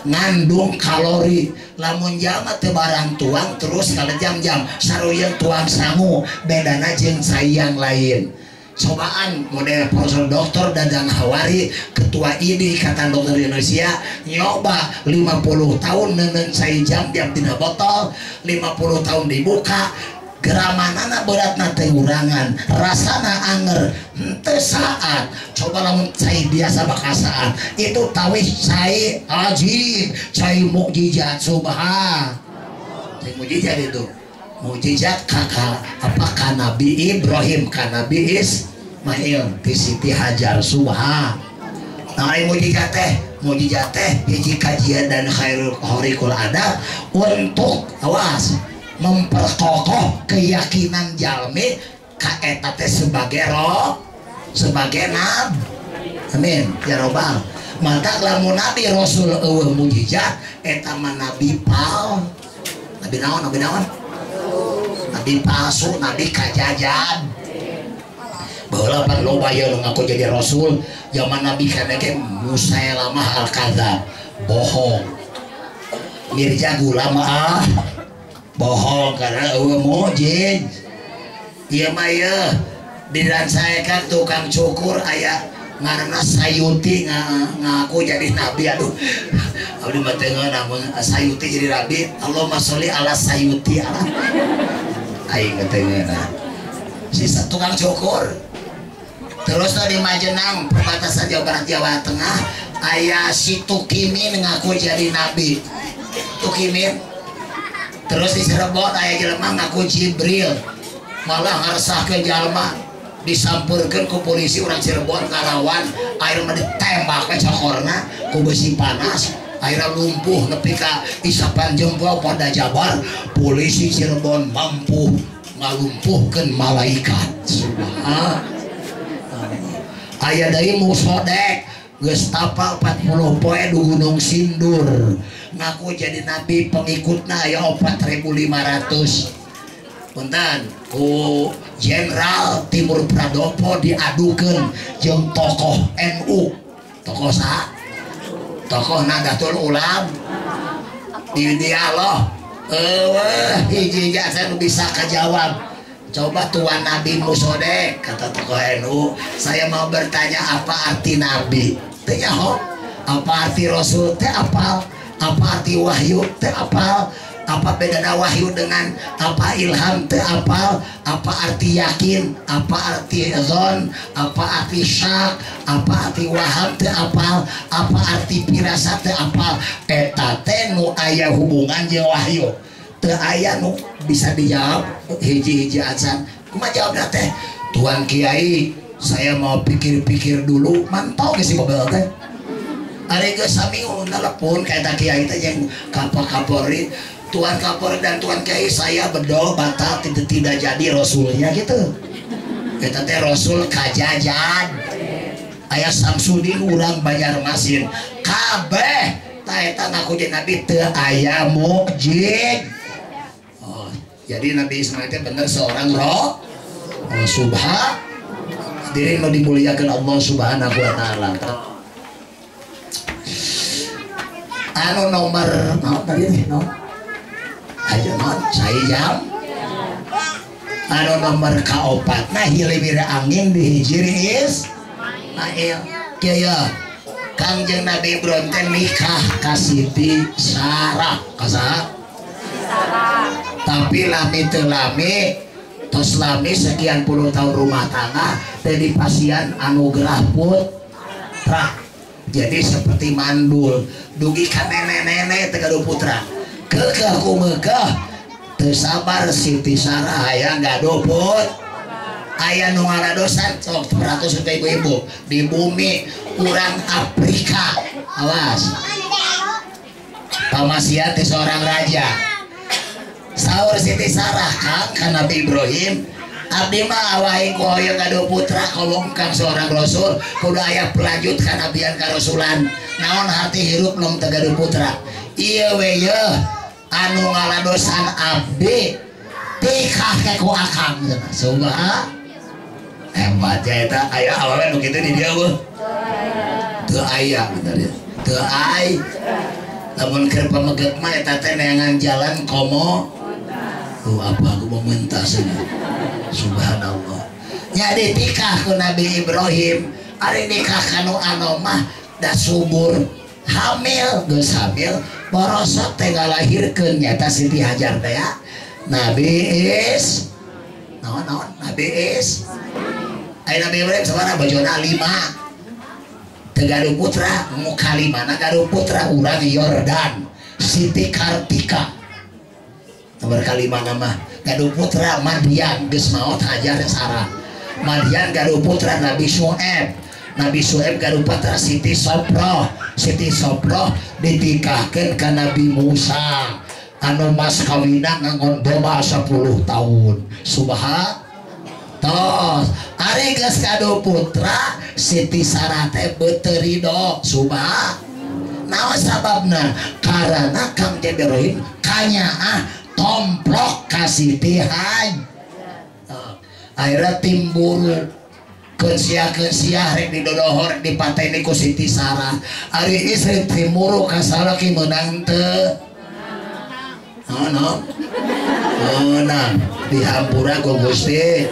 [SPEAKER 1] ngandung kalori. Lamun jalma teu barang tuang terus kalau jam-jam saruyeung tuang sangu bedana jeung cai yang lain. Cobaan model Profesor Dr. Dadang Hawari Ketua IDI Ikatan Dokter Indonesia nyoba 50 tahun neundeun cai jam-jam tina botol, 50 tahun dibuka geramanana beratna teh ngurangan, rasana anger henteu saat. Coba lamun cai biasa bakal saat itu tawih cai ajib, cai mukjizat subhan. Cai mukjizat itu mukjizat kakak apa ka Nabi Ibrahim ka Nabi Ismail ti Siti Hajar subhan. Nah mukjizat teh hiji kajian dan khairul khariqul adab untuk awas memperkokoh keyakinan jalmi ka eta teh sebagai roh, sebagai nabi. Amin ya robbal. Maka lamun nabi rasul eueuh mukjizat eta mah nabi pal. Nabi naon? Nabi naon? Nabi palsu, nabi kajajan. Baheula pan loba ieu nu ngaku jadi rasul, zaman nabi kana ge Musailamah al-Kadzab, bohong. Mirza Ghulam ah bohong karena eueuh mukjizat. Ieu mah ieu Di Rancaekek tukang cukur aya ngaranna Sayuti ngaku jadi nabi. Aduh, abdi mah teu ngeunah mun Sayuti jadi nabi. Allahumma sholli ala Sayuti ala. Aing teu ngeunah. Sisa tukang cukur. Terus di Majenang perbatasan Jawa Barat Jawa Tengah aya si Tukimin ngaku jadi nabi. Tukimin. Terus di Cirebon aya jelema ngaku Jibril. Malah ngaresahkeun jalma, disampurkeun ku polisi urang Cirebon ngalawan, akhirnya mah ditembak we cokorna ku besi panas, akhirnya lumpuh nepi ka isapan jempol pada Jabar. Polisi Cirebon mampu ngalumpuhkeun malaikat. Subhanallah. Aya deui Musodek geus tapa 40 poe di Gunung Sindur ngaku jadi nabi, pengikutna aya 4.500. Punten ku Jenderal Timur Pradopo diadukeun jeung tokoh NU. Tokoh saha? Tokoh Nahdlatul Ulama. Di dialog eueuh hiji jasa nu bisa kajawab. Coba Tuan Nabi Musodek, kata tokoh NU, saya mau bertanya apa arti nabi? Teu nyaho. Apa arti rasul? Teu apal. Apa arti wahyu? Teu apal. Apa bedana wahyu dengan apa ilham? Teu apal. Apa arti yakin? Apa arti zon? Apa arti syak? Apa arti waham? Teu apal. Apa arti pirasat? Teu apal. Eta teh nu aya hubungan jeung wahyu. Teu aya nu bisa dijawab hiji-hiji acan. Kumaha jawabna teh? Tuan Kiai, saya mau pikir-pikir dulu. Mantau ge si bebel teh. Ari geus saminggu telepon ka eta kiai teh jeung ka Kapolri. Tuan Kapolri dan Tuan Kiai, saya bedol batal tidak jadi rasulnya gitu. Eta teh rasul kajajan. Aya Samsudin urang Banjarmasin. Kabeh ta eta ngaku jadi nabi teu aya mukjizat. Jadi Nabi Ismail itu benar seorang roh subha diri mau dimuliakan Allah Subhanahu wa taala. Anu nomor naon tadi teh naon? Aja naon? Saya jam. Anu nomor kaopatna hiliwir angin dihijiri Ismail. Kieu ya. Kangjeng Nabi Ibrahim teh nikah ka Siti Sarah. Ka saha? Sarah. Tapi lami teu lami, tos lami sekian puluh tahun rumah tangga teh dipasian anugerah putra. Jadi seperti mandul dugi ka nenek-nenek teh gaduh putra. Keukeuh kumeukeuh teu sabar Siti Sarah hayang gaduh putra. Aya nu ngaradosan sok 100 juta ibu-ibu di bumi urang Afrika. Awas. Pamasian teh seorang raja. Saur Siti Sarah kang ka Nabi Ibrahim, abdi mah awaing ku hoyong gaduh putra komo kang seorang rasul, kudu aya pelanjut kanabian karasulan. Naon hati hirup nom teu gaduh putra. Ieu we yeuh anu ngaladosan abdi tikah ke ku akang. Subhanallah. Hebat ya eta aya awewe nu kitu di dieu eueuh. Teu aya bener ya. Teu aya. Lamun keur pameget mah eta teh neangan jalan komo. Oh, apa aku mau mentas ini. Subhanallah. Nya ditikah ku Nabi Ibrahim, ari nikah kanu anu mah da subur, hamil, geus hamil, borosot teh ngalahirkeun nyata Siti Hajar teh ya. Nabi Is naon naon Nabi Is. Aya Nabi Ibrahim sabaraha bojona 5. Teu gaduh putra, nu kalimana gaduh putra urang Yordan, Siti Kartika. Nomor kalimana mah gaduh putra Madian geus maot Hajar Sarah. Madian gaduh putra Nabi Syuaib. Nabi Syuaib gaduh putra Siti Soproh. Siti Soproh ditikahkeun ka Nabi Musa. Anu mas kawina ngangon domba 10 tahun. Subhanallah. Tos, ari geus gaduh putra Siti Sarah teh beuteung ridho. Subhanallah. Naon sababna? Karena Kang Ibrahim kanyaah tomplok ka Siti Hajar. Akhirnya timbul kensia-kensia rek didodohor dipateni ku Siti Sarah. Ari istri timuru ka salaki meunang teu? Naon? Meunang. Dihampura ku Gusti.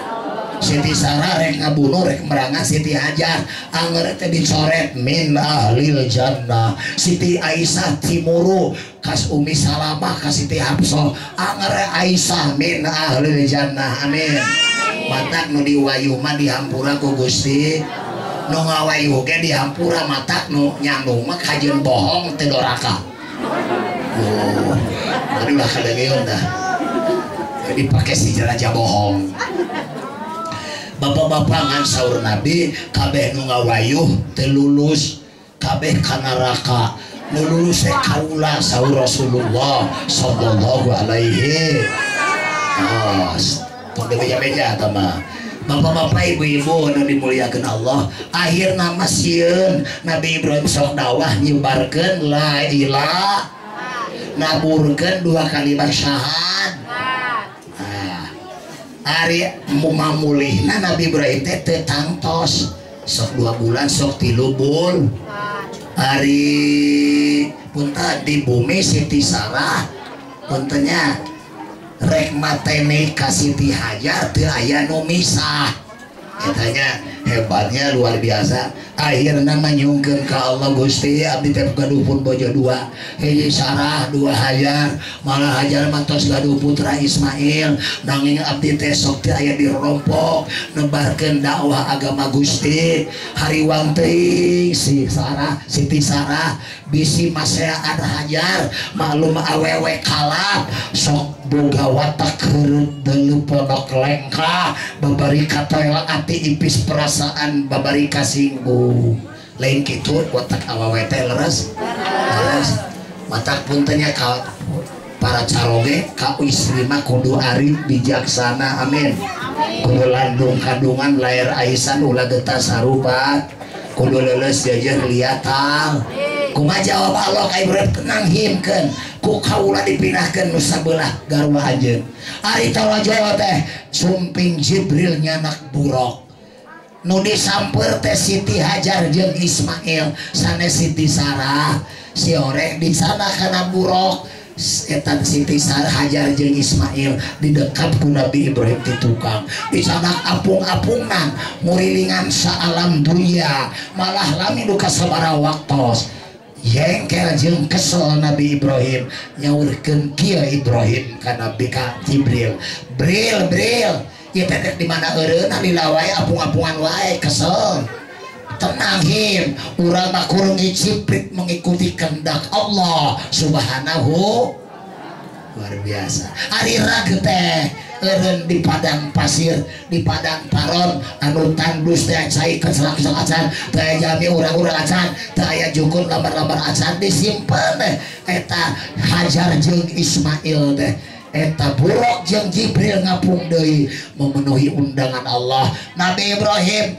[SPEAKER 1] Siti Sarah rek ngabunuh rek merangan Siti Hajar anger teh dicoret min ahlil jannah. Siti Aisyah timuru kas Umi Salamah ka Siti Hafsah anger Aisyah min ahlil jannah. Amin. Matak nu diwayuh mah dihampura ku Gusti, nu ngawayuh ge dihampura, matak nu nyandung mah kajeun bohong teu doraka. Oh, aduh lah kadengeun dah. Dipake si raja bohong. Bapak-bapak ngan saur Nabi kabeh nu ngawayuh teu lulus, kabeh ka neraka. Nu lulus teh kaula saur Rasulullah sallallahu alaihi. Oh, tong beja-beja eta mah. Bapak-bapak, ibu-ibu nu dimuliakeun Allah, akhirna mah sieun Nabi Ibrahim sok dakwah nyebarkeun la ilaha, naburkeun dua kalimat syahad. Ari mamulihna Nabi Ibrahim teh teu tangtos, sok 2 bulan sok 3 bulan. Ari punten di bumi Siti Sarah puntennya rek matene ka Siti Hajar teu aya nu misah. Etanya hebatnya luar biasa. Akhirna manyungkeun ka Allah, Gusti abdi teh gaduh pun bojo 2, hiji Sarah 2 Hajar, malah Hajar mah tos gaduh putra Ismail, nanging abdi teh sok teu aya dirompok nebarkeun dakwah agama Gusti. Hariwang teuing si Sarah, Siti Sarah bisi maseaan Hajar, maklum awewe kalap sok boga watak heureut deuleu pondok lengkah babari katoel ati ipis perasaan babari kasinggung. Lain kitu watak awewe teh leres leres. Matak puntennya ka para caroge ka istri mah kudu arif bijaksana. Amin. Kudu landung kandungan lair aisan ulah getah sarupa, kudu leuleus jeujeuh liatal. Kumaha jawab Allah ka Ibrahim, tenang himkeun ku kaula dipindahkeun nu sabelah garwa anjeun. Ari tarajo teh sumping Jibril nyanak buruk nu disamper teh Siti Hajar jeung Ismail, sanes Siti Sarah si orek di sana kana buruk. Eta Siti Sarah Hajar jeung Ismail didekap ku Nabi Ibrahim di tukang di sana apung-apungna ngurilingan saalam dunya malah lami duka sabaraha waktos. Jengkel jeung kesel Nabi Ibrahim nyaurkeun kieu Ibrahim ka Nabi ka Jibril, Bril Bril ieu teh di mana eureunna lila wae apung-apungan wae kesel. Tenang him, urang mah kurang ngiciprit mengikuti kehendak Allah Subhanahu luar biasa. Ari rag teh eureun di padang pasir, di padang paron anu tandus teh cai keselak-keselak acan, teh aya jami urang-urang acan, teh aya jukun lambar-lambar acan disimpen teh eta Hajar jeung Ismail teh. Eta buruk jeung Jibril ngapung deui memenuhi undangan Allah. Nabi Ibrahim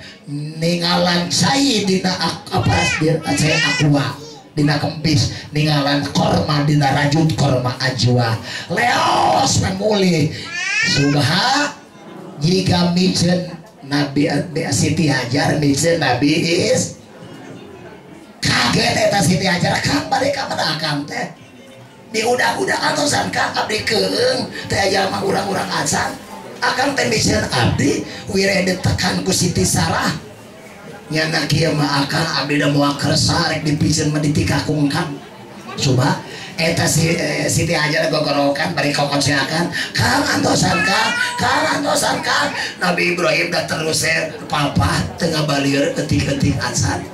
[SPEAKER 1] ningalan cai dina apa cai aqua dina kempis, ningalan korma dina rajut korma ajwa. Leos memulih subha jika miceun Nabi Siti Hajar miceun Nabi Is. Kaget eta Siti Hajar, kang bade ka mana akang teh? Diudah-udah atosan kang abdi keung teh aya mah urang-urang acan. Akang teh miceun abdi wireh ditekan ku Siti Sarah. Nyana kieu mah akang abdi da moal kersa rek dipiceun mah ditikakungkan. Coba eta si Siti Hajar gogorokan bari kokoceakan, kang antosan kang, kang antosan kang. Nabi Ibrahim da terus papa teu ngabalieur eutik-eutik acan.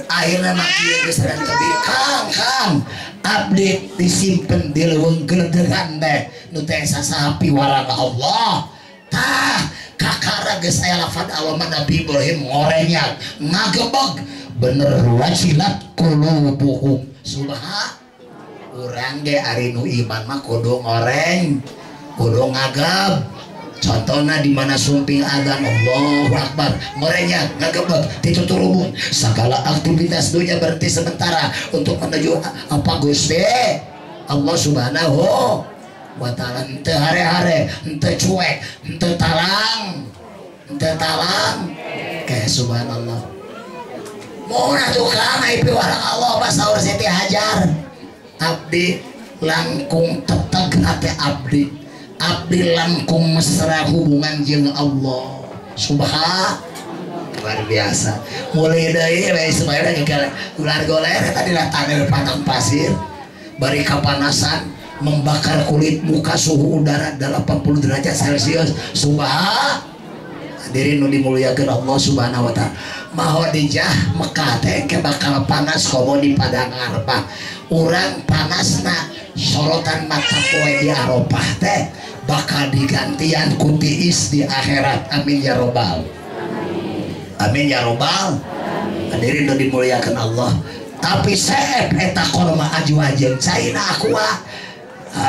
[SPEAKER 1] Akhirna mah kieu geus tebi, kang kang abdi disimpen di leuweung geledegan teh nu teh sasaha piwarang Allah. Tah kakara geus aya lafad Allah mah Nabi Ibrahim ngorenyak ngagebeg bener wajilat qulubuhum. Subha urang ge ari nu iman mah kudu ngoreng, kudu ngagab. Contohna di mana sumping azan Allahu Akbar ngorengnya ngagebeg dituturubun segala aktivitas dunia berhenti sementara untuk menuju apa Gusti Allah Subhanahu wa ta'ala. Henteu hare-hare, henteu cuek, henteu talang, henteu talang. Kayak subhanallah. Mun atuh kang ai piwarang Allah pasaur Siti Hajar. Abdi langkung teteg hate abdi. Abdi langkung mesra hubungan jeung Allah Subhan luar biasa. Mulai deui we Ismail ge ular goler eta dina taneuh padang pasir. Bari kapanasan membakar kulit muka, suhu udara 80 derajat Celcius. Subhan hadirin nu dimuliakeun Allah Subhanahu wa taala. Mahodijah Mekah teh ke bakal panas komo di padang Arafah. Urang panasna sorotan mata poe di Arafah teh bakal digantian ku tiis di akhirat. Amin ya robbal. Amin ya robbal. Hadirin nu dimuliakeun Allah. Tapi seep eta korma aju ajeun caina aqua.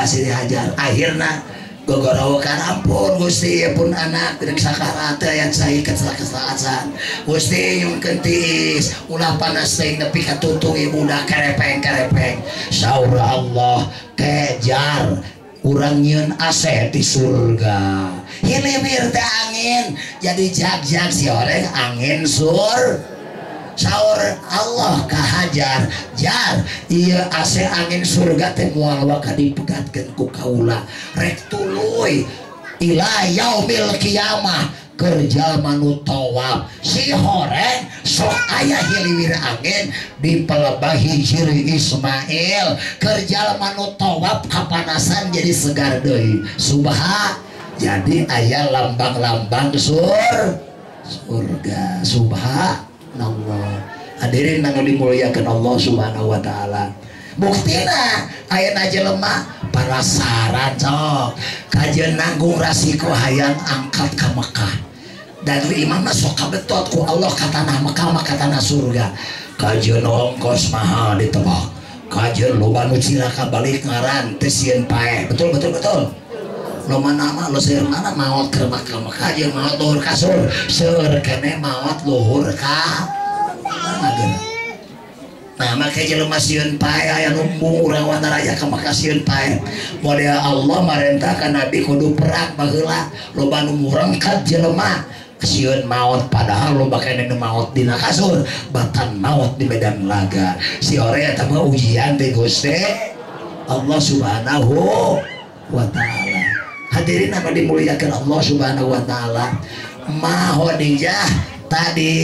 [SPEAKER 1] Siti Hajar akhirna gogorowokan ampun Gusti pun anak rek sakarat teh aya cai kesel-kesel Gusti nyungkeun tiis ulah panas teuing nepi ka tutung ibudak kerepeng-kerepeng. Saur Allah kejar urang nyieun AC di surga. Hilimir teh angin jadi jag-jag si oreng angin sur. Saur Allah kahajar jar ieu AC angin surga teh moal waka dipegatkeun ku kaula rek tuluy ila yaumil kiamah keur jalma nu tawaf si horeng sok aya hiliwir angin di pelebah Hijir Ismail keur jalma nu tawaf kapanasan jadi segar deui. Subhan jadi aya lambang-lambang surga. Subhan Allah. Hadirin anu dimuliakeun Allah Subhanahu wa taala. Buktina ayeuna jelema penasaran sok kajeun nanggung rasiko hayang angkat ka Mekah. Dan imam mah sok kabetot ku Allah ka tanah Mekah mah ka tanah surga. Kajeun ongkos mahal ditebak. Kajeun loba nu cilaka balik ngaran teu sieun paeh. Betul betul betul. Lo mana lo seueur mana maot keur Mekah Mekah jeung maot luhur kasur seueur keneh maot luhur ka. Nah make jelema sieun paeh aya nu embung urang Wanaraya ka Mekah sieun paeh. Model Allah marentah ka Nabi kudu perang baheula loba nu murangkat jelema sieun maot padahal loba keneh nu maot dina kasur batan maot di medan laga. Si ore eta mah ujian teh Gusti Allah Subhanahu wa taala. Hadirin anu dimuliakeun Allah Subhanahu wa taala. Mahodijah tadi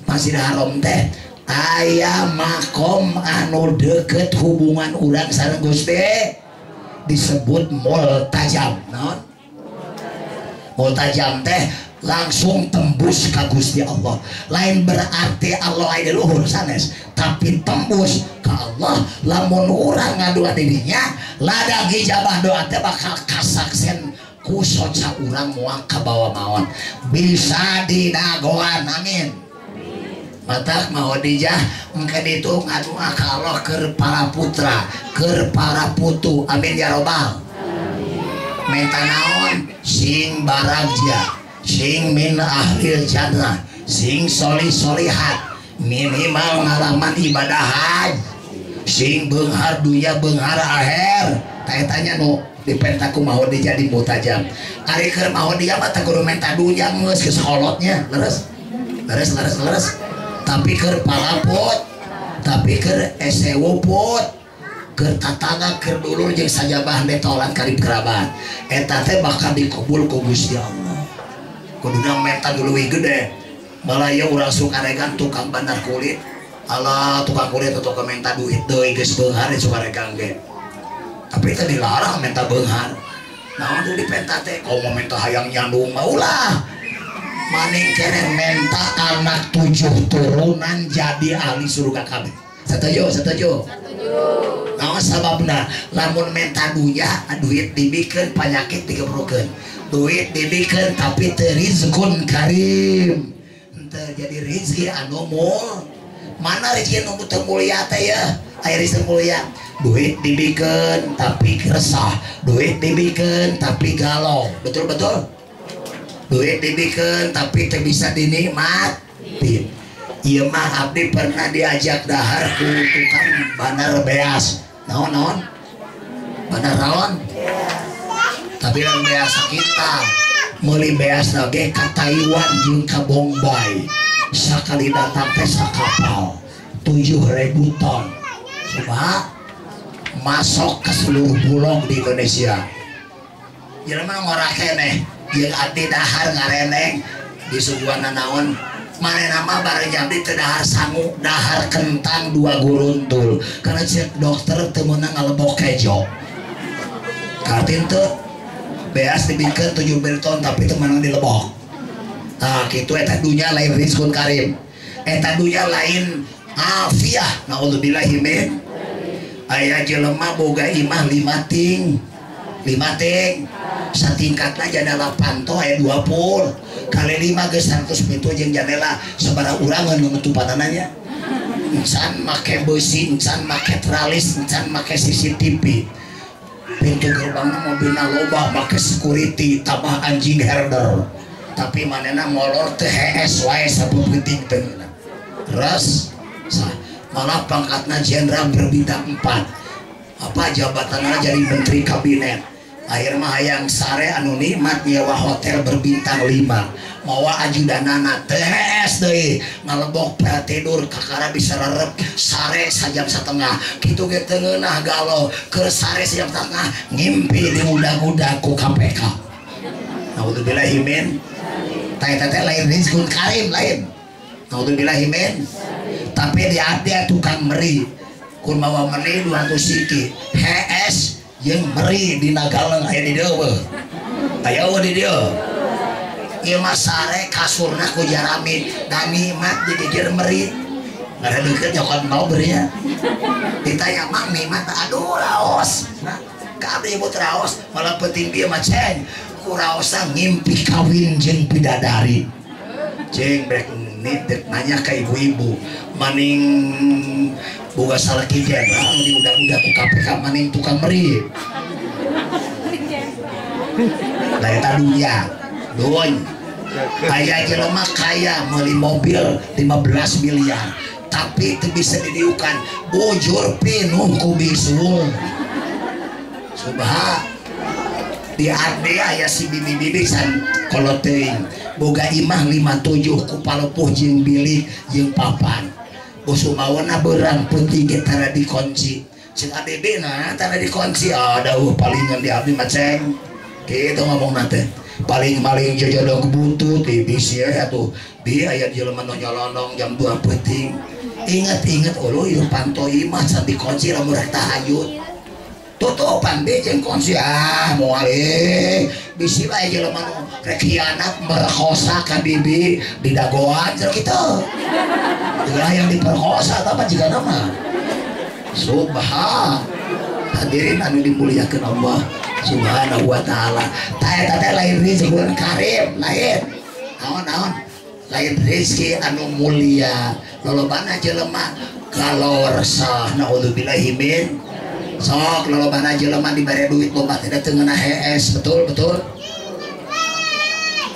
[SPEAKER 1] Masjidil Haram teh aya makom anu deket hubungan urang sareng Gusti disebut multajam. Naon? Multajam teh langsung tembus ka Gusti Allah. Lain berarti Allah aya di luhur sanes, tapi tembus ka Allah. Lamun urang ngadua dirinya lada gijabah doa teh bakal kasaksen ku soca urang moal kabawa maot. Bisa didagoan. Amin. Matak Mahodijah engke ditu ngadua ka Allah keur para putra, keur para putu. Amin ya robbal. Menta naon? Sing baragja, sing min ahlil jannah, sing solih solihat, minimal ngalaman ibadah haji, sing beunghar dunya beunghar akhir. Tanya nu dipenta ku Mahodijah di mutajam. Ari keur Mahodijah mah teu kudu menta dunya geus geus kolotnya, leres. Leres leres leres. Tapi keur palaput, tapi keur esewuput, keur tatangga, keur dulur jeung sajabah detolan karib kerabat. Eta teh bakal dikabul ku Gusti Allah. Kuduna menta leuwih gede. Malah ieu urang Sukaregang tukang bandar kulit. Alah tukang kulit atau menta duit deui geus beunghar di Sukaregang ge. Tapi teh dilarang menta beunghar. Naon nu dipenta teh? Komo menta hayang nyandung mah ulah. Maning keneh menta anak 7 turunan jadi ahli surga kabeh. Setuju, setuju. Naon sababna? Lamun menta dunya duit dibikeun panyakit digebrokeun. Duit dibikeun tapi teu rizkun karim. Henteu jadi rezeki anu mul. Mana rezeki anu teu mulia teh ya? Aya rezeki mulia. Duit dibikeun tapi resah, duit dibikeun tapi galau. Betul betul. Duit dibikeun tapi teu bisa dinikmati. Ieu mah abdi pernah diajak dahar ku tukang bandar beas. Naon naon? Bandar naon? Tapi lamun beas kita meuli beas ge ka Taiwan jeung ka Bombay. Sakali datang teh sakapal 7.000 ton. Coba masuk ke seluruh bulog di Indonesia. Jelema ngora keneh. Jeung abdi dahar ngareneng disuguhan naon manehna mah bareng abdi teu dahar sangu dahar kentang 2 guruntul karena cek dokter teu meunang ngalebok kejo kartin teu beas dibikeun 7 berton tapi teu meunang dilebok. Nah kitu eta dunya lain rizkun karim eta dunya lain afiah naudzubillahi min. Aya jelema boga imah 5 ting 5 ting satingkatna jandela panto aya 20 kali 5 geus 107 jeung jandela sabaraha urang nu nutupanana nya encan make beusi encan make tralis encan make CCTV pintu gerbangna mobilna loba make security tambah anjing herder tapi manehna molor teu hees wae sapepenting teu res sah malah pangkatna jenderal berbintang 4 apa jabatanna jadi menteri kabinet. Akhir mah hayang sare anu nikmat nyewa hotel berbintang 5 mawa ajudanana tes deui ngalebok tidur kakara bisa rerep sare sajam setengah kitu ge teu ngeunah galau keur sare sajam setengah ngimpi diudag-udag ku KPK. Naudzubillahi min eta teh lain rizkun karim lain. Naudzubillahi min tapi di abdi tukang meri kur mawa meri 200 siki HS jeung meri dina galeng aya di dieu beuh aya eueuh di dieu ieu mah sare kasurna ku jarami da nikmat digigir meri ngaradeukeut nyokot mau berinya ditanya mak nikmat aduh raos nah ka abdi ibu raos malah penting bieu mah ceng ku raosna ngimpi kawin jeung bidadari ceng brek nitip nanya ka ibu-ibu maning boga salaki jenderal diudag-udag ku KPK maning tukang meri. Lah eta dunya duny aya jelema kaya meuli mobil 15 miliar tapi teu bisa didiukan bujur pinuh ku bisul. Subha di abdi aya si bibi-bibi san kolot teuing boga imah 57 ku palepuh jeung bilik jeung papan Bosumawana berang penting ge tara dikunci. Cek ABB na tara dikunci. Ah dawuh palingan di abdi mah ceng. Kitu ngomongna teh. Paling-paling jojodoh buntut di bisi atuh. Bi aya jelema nu nyolonong jam 2 peuting. Ingat-ingat uluh ieu panto imah can dikunci lamun rek tahajud. Tutupan bi jeung kunci ah moal eh. Bisi bae jelema nu rek hianat merkosa ka bibi di dagoan cenah kitu. Lah yang diperkosa apa jika nama subhan hadirin anu dimuliakan Allah subhanahu wa ta'ala. Eta teh lain rizkun karim lain naon-naon lain rezeki anu mulia lolobana jelema kalau resah naudzubillahi min sok lolobana jelema dibere duit loba teh teu ngeunah hees betul betul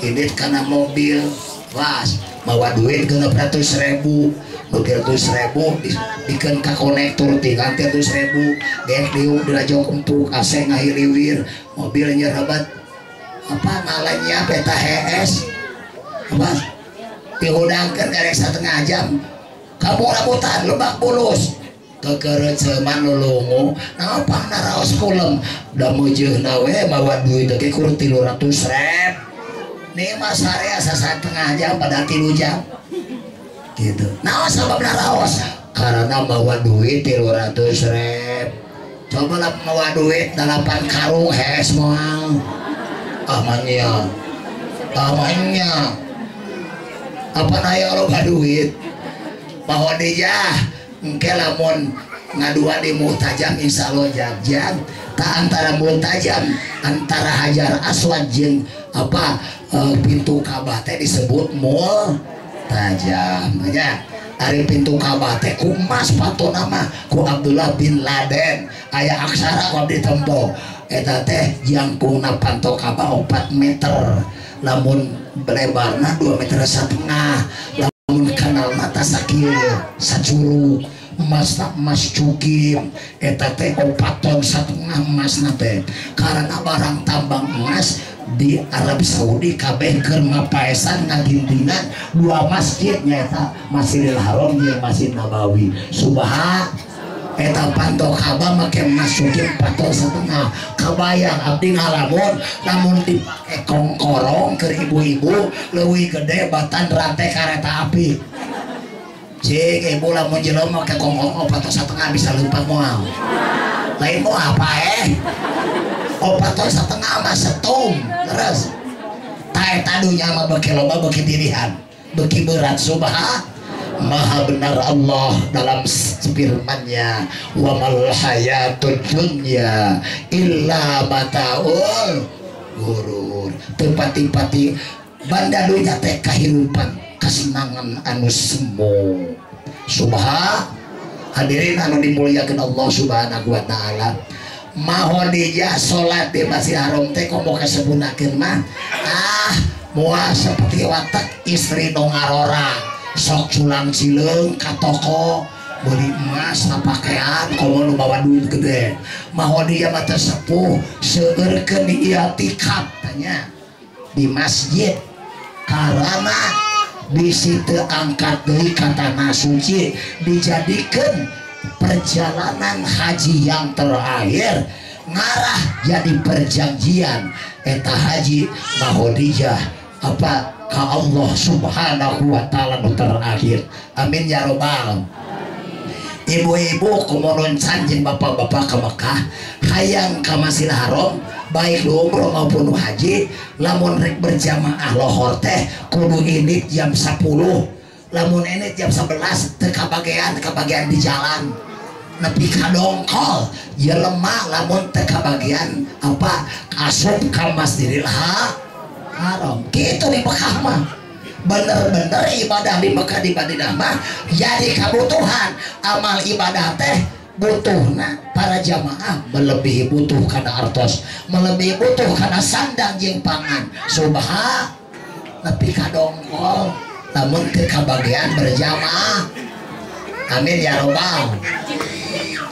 [SPEAKER 1] indit kana mobil was mawa duit 600.000 nu 300.000 dikeun ka konektor tinggal 300.000 gek diuk dirajong empuk AC ngahiliwir mobil nyerebat apa ngalanya peta HS apa dihudangkeun karek 1,5 jam kamu rambutan lebak bulus keukeureut seuman lulungu naon pangna raos kulem da meujeuna we mawa duit teh kur 300.000 nih mas sare asa 1,5 jam padahal 3 jam gitu. Nah sababna raos karena bawa duit 300.000. Coba lah bawa duit 8 karung hees moal. Amannya. Amannya. Apa naya loba duit? Bahwa dia engke lamun ngadua di multajam insyaallah jam tak antara multajam antara Hajar Aswad jeung apa pintu Ka'bah teh disebut multajam nya. Ari pintu Ka'bah teh ku emas patona mah ku Abdullah bin Laden aya aksara ku abdi tempo eta teh jangkungna panto Ka'bah 4 meter lamun lebarna 2,5 meter lamun kanal mata sakieu sacurug emas tak emas cukim eta teh 4,5 ton emasna teh karena barang tambang emas di Arab Saudi kabeh keur ngapaesan ngagindingan dua masjid nyaeta Masjidil Haram jeung Masjid Nabawi. Subhan Eta panto Ka'bah make masukin 4,5 kabayang abdi ngalamun lamun dipake kongkorong keur ibu-ibu leuwih gede batan rantai kareta api. Cing ibu lamun jelema make kongkorong 4,5 bisa leumpang moal. Lain mau apa 4,5 mah setum terus. Eta dunya mah beuki loba beuki dirihan beuki berat. Subhan maha benar Allah dalam firman-Nya, wa mal hayatud dunya illa mataul gurur. Teu pati-pati banda dunya teh kahirupan kasenangan anu semu. Subhan hadirin anu dimuliakeun Allah Subhanahu wa taala. Mahodijah salat di Masjidil Haram teh komo kasebunakeun mah moal seperti watak istri nu ngarora sok culang cileung ka toko beli emas pakaian komo nu bawa duit gede. Mahodijah mah teu sepuh seueurkeun i'tikaf tanya di masjid karena bisi teu angkat deui ka tanah suci dijadikeun perjalanan haji yang terakhir ngarah jadi perjanjian eta haji Mahodijah apa ka Allah Subhanahu wa taala nu terakhir. Amin ya robbal. Ibu-ibu kumonon jeung bapak-bapak ke Mekah hayang ka Masjidil Haram baik lu umroh maupun haji lamun rek berjamaah lohor teh kudu indit jam 10 lamun indit jam 11 teu kabagean di jalan nepi ka dongkol jelema lamun teu kabagean apa asup ka Masjidil Haram. Kitu di Mekah mah bener-bener ibadah di Mekah di Madinah mah jadi kebutuhan amal ibadah teh butuhna para jamaah melebihi butuh kana artos melebihi butuh kana sandang jeung pangan. Subhan nepi ka dongkol lamun teu kabagean berjamaah. Amin ya robbal.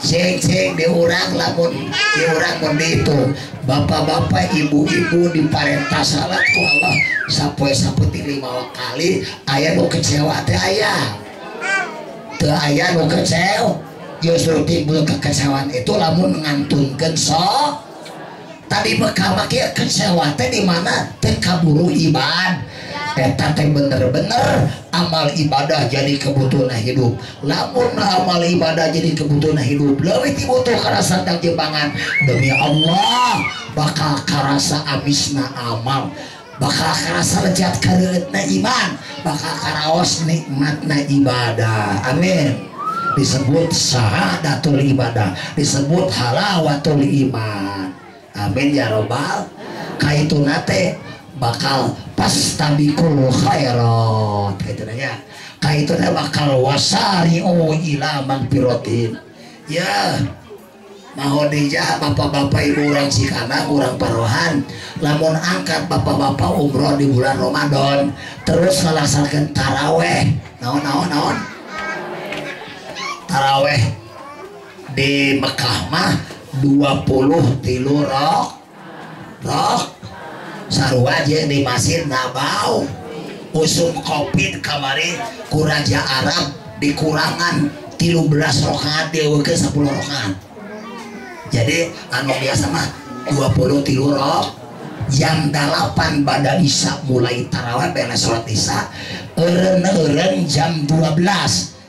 [SPEAKER 1] Cing-cing diurang lamun diurang mun ditu bapak-bapak ibu-ibu diparentah salat ku Allah sapoe sapeting 5 kali aya nu kecewa teh aya teu aya nu kecewa. Justru timbul kekecewaan itu lamun ngantunkeun sok tadi Mekah mah kieu kecewa teh di mana teu kaburu ibad eta teh bener-bener amal ibadah jadi kebutuhan hidup. Lamun amal ibadah jadi kebutuhan hidup leuwih ti butuh kana sandang jeung pangan demi Allah bakal karasa amisna amal bakal karasa lejat kareueutna iman bakal karaos nikmatna ibadah. Amin. Disebut sahadatul ibadah, disebut halawatul iman. Amin ya robbal. Kaituna teh bakal pastabikul khairat kitu nya. Kaituna bakal wasari'u ila magfiratin. Ya Mahodijah bapak-bapak ibu urang Cikanang urang Parohan lamun angkat bapak-bapak umroh di bulan Ramadan terus ngalaksanakeun taraweh naon-naon taraweh di Mekah mah 23 rok sarua jeung di Masjid Nabawi. Usum Covid kamari ku Raja Arab dikurangan 13 rakaat dieuweukeun 10 rakaat. Jadi anu biasa mah 23 rok jam 8 bada isya mulai taraweh beres sholat isya eureun-eureun jam 12.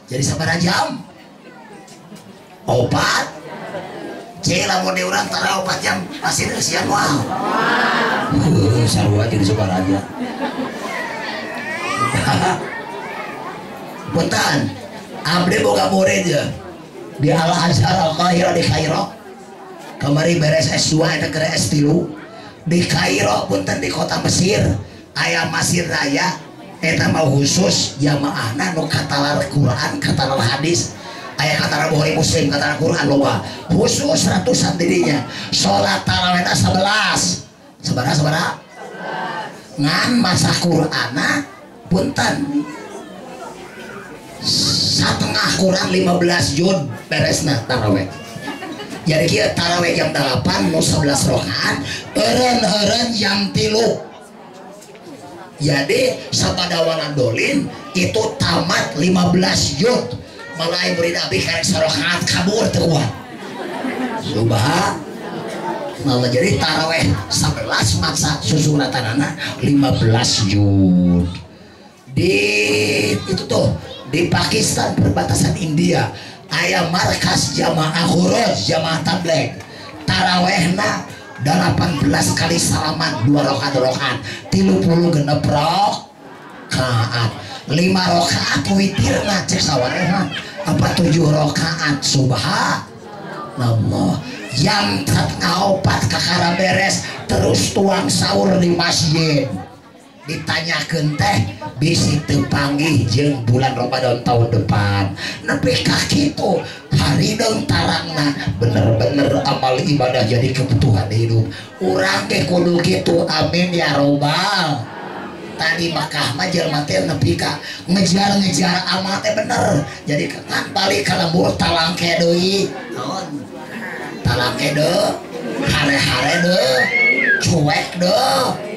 [SPEAKER 1] Jadi sabaraha jam? 4. Cek lamun di urang taraweh 4 jam masih eusian moal. Sarua jadi sabaraha aja. Punten, abdi boga murid ye di Al Azhar Al Qahirah di Kairo. Kamari beres S2 eta keur S3 di Kairo punten di kota Mesir aya Masjid Raya eta mah khusus jamaahna nu katalar Quran katalar hadis aya katalar Bukhari Muslim katalar Quran loba khusus ratusan dirinya salat tarawihna 11 sabaraha ngan masa Qur'ana punten setengah kurang 15 juz beresna tarawih. Jadi kieu tarawih jam 8 nu 11 rakaat eureun-eureun jam 3. Jadi sabadawana dolin itu tamat 15 juz. Malah murid abdi karek sarakaat kabur teu kuat. Subhanallah. Jadi taraweh 11 maca susuratanana 15 juz. Di itu tuh di Pakistan perbatasan India aya markas jamaah khuruj, jamaah tabligh. Tarawehna 18 kali salaman 2 rakaat 36 rakaat 5 rakaat witirna cek sawarehna apa 7 rakaat. Subhanallah. Jam 3:30 kakara beres terus tuang sahur di masjid. Ditanyakeun teh bisi teu panggih jeung bulan Ramadan tahun depan. Nepi ka kitu harideung tarangna bener-bener amal ibadah jadi kebutuhan hidup. Urang ge kudu kitu, amin ya robbal. Tadi Makkah mah jelema teh nepi ka ngejar-ngejar amal teh bener. Jadi kan balik ka lembur talangke deui. Naon? Talangke deui, hare-hare deui, cuek deui.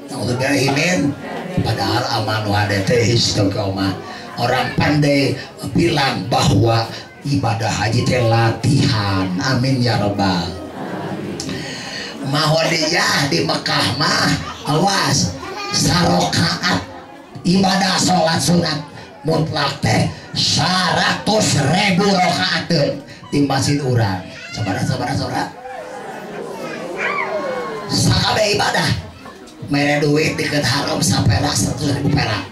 [SPEAKER 1] Nauzubillahimin. Padahal amal nu hade teh istiqomah. Orang pandai bilang bahwa ibadah haji teh latihan. Amin ya robbal. Mahodiyah di Mekah mah awas sarokaat ibadah sholat sunat mutlak teh 100.000 rakaat di masjid urang. Sabaraha sakabeh ibadah mere duit deket haram saperak 100.000 perak,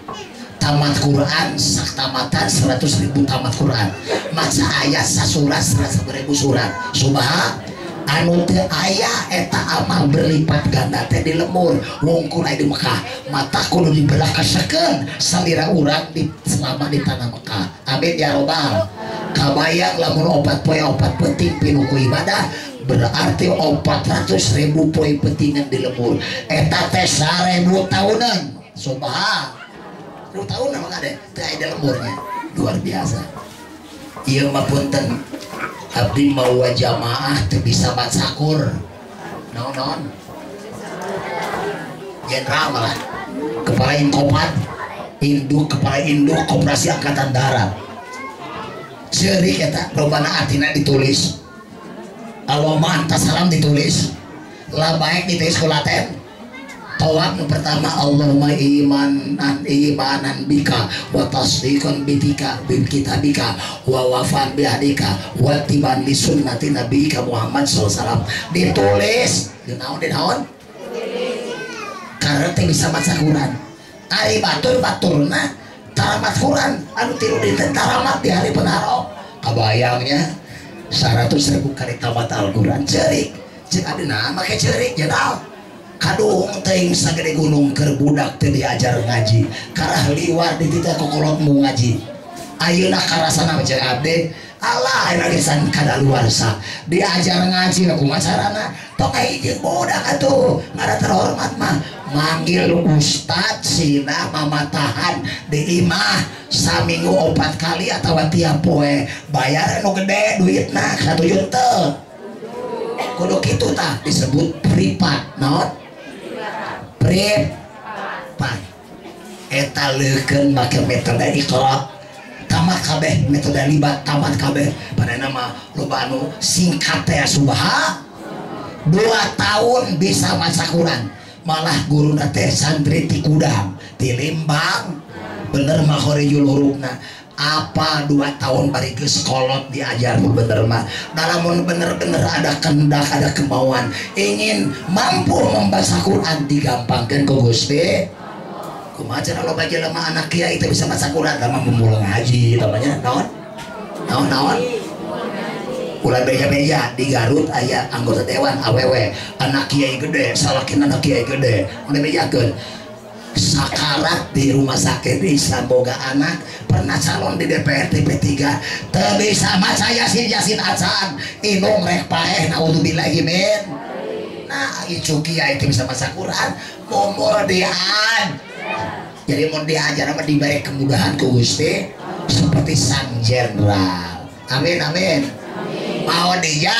[SPEAKER 1] tamat Quran saktamatan 100.000 tamat Quran, maca ayat sasurat 100.000 surat. Subhan anu teu aya eta amal berlipat ganda teh di lemur wungkul aya di Mekah. Mata kudu diberakasakeun salira urang di selama di tanah Mekah. Amin ya robbal. Kabayang lamun 4 poe 4 penting pinuh ku ibadah berarti 400.000 poe pentingan di lembur eta teh 1000 tahunan. Subhan 1000 tahunan mah ada teu aya di lemburnya. Luar biasa. Ieu mah punten abdi mawa jamaah teu bisa macakur. Naon-naon jenderal malah kepala inkopat induk kepala induk koperasi angkatan darat. Ceurik eta robana atina ditulis, Allahumma anta salam ditulis, la baik ditulis ku laten. Tawaf nu pertama Allahumma imanan imanan bika wa tasdiqan bitika bi kitabika wa wafan bi hadika wa tiban li sunnati nabika Muhammad sallallahu alaihi wasallam. Ditulis di naon di naon? Karena teh bisa maca Quran. Ari batur-baturna taramat Quran anu tilu dinten taramat di hari penaro. Kabayangnya 100.000 kali tamat Al-Quran. Ceurik cek adina make ceurik jenal kadung teuing sagede gunung keur budak teu diajar ngaji karah liwar di titah kokolotmu ngaji. Ayeuna karasana cek abdi Allah ayeuna geus kadaluarsa diajar ngaji kumaha carana tok hiji budak atuh ngada terhormat mah manggil ustad sina mamatahan di imah saminggu 4 kali atau tiap poe bayar nu gede duitna 1 juta kudu kitu tah disebut privat. Naon privat eta leukeun make metode iqra tamat kabeh metode libat tamat kabeh pada nama loba anu singkat teh subha 2 tahun bisa maca Quran. Malah guruna teh santri ti Kudang ti Limbang bener makhorijul hurufna apa 2 tahun bari geus kolot diajar bener mah. Lamun bener-bener ada kehendak ada kemauan ingin mampu membaca Quran digampangkeun ku Gusti. Kumaha cara loba jelema anak kiai teu bisa maca Quran mah mulang haji namanya naon naon naon ulah beja-beja di Garut aya anggota dewan awewe anak kiai gede salakin anak kiai gede ulah bejakeun sakarat di rumah sakit Islam boga anak pernah calon di DPR P3 teu bisa maca yasin yasin acan inung rek paeh naudzubillahi min. Nah ieu kiai teu bisa maca Quran momor dian. Jadi mun diajar mah diberi kemudahan ku Gusti seperti sang jenderal. Amin amin. Mau dia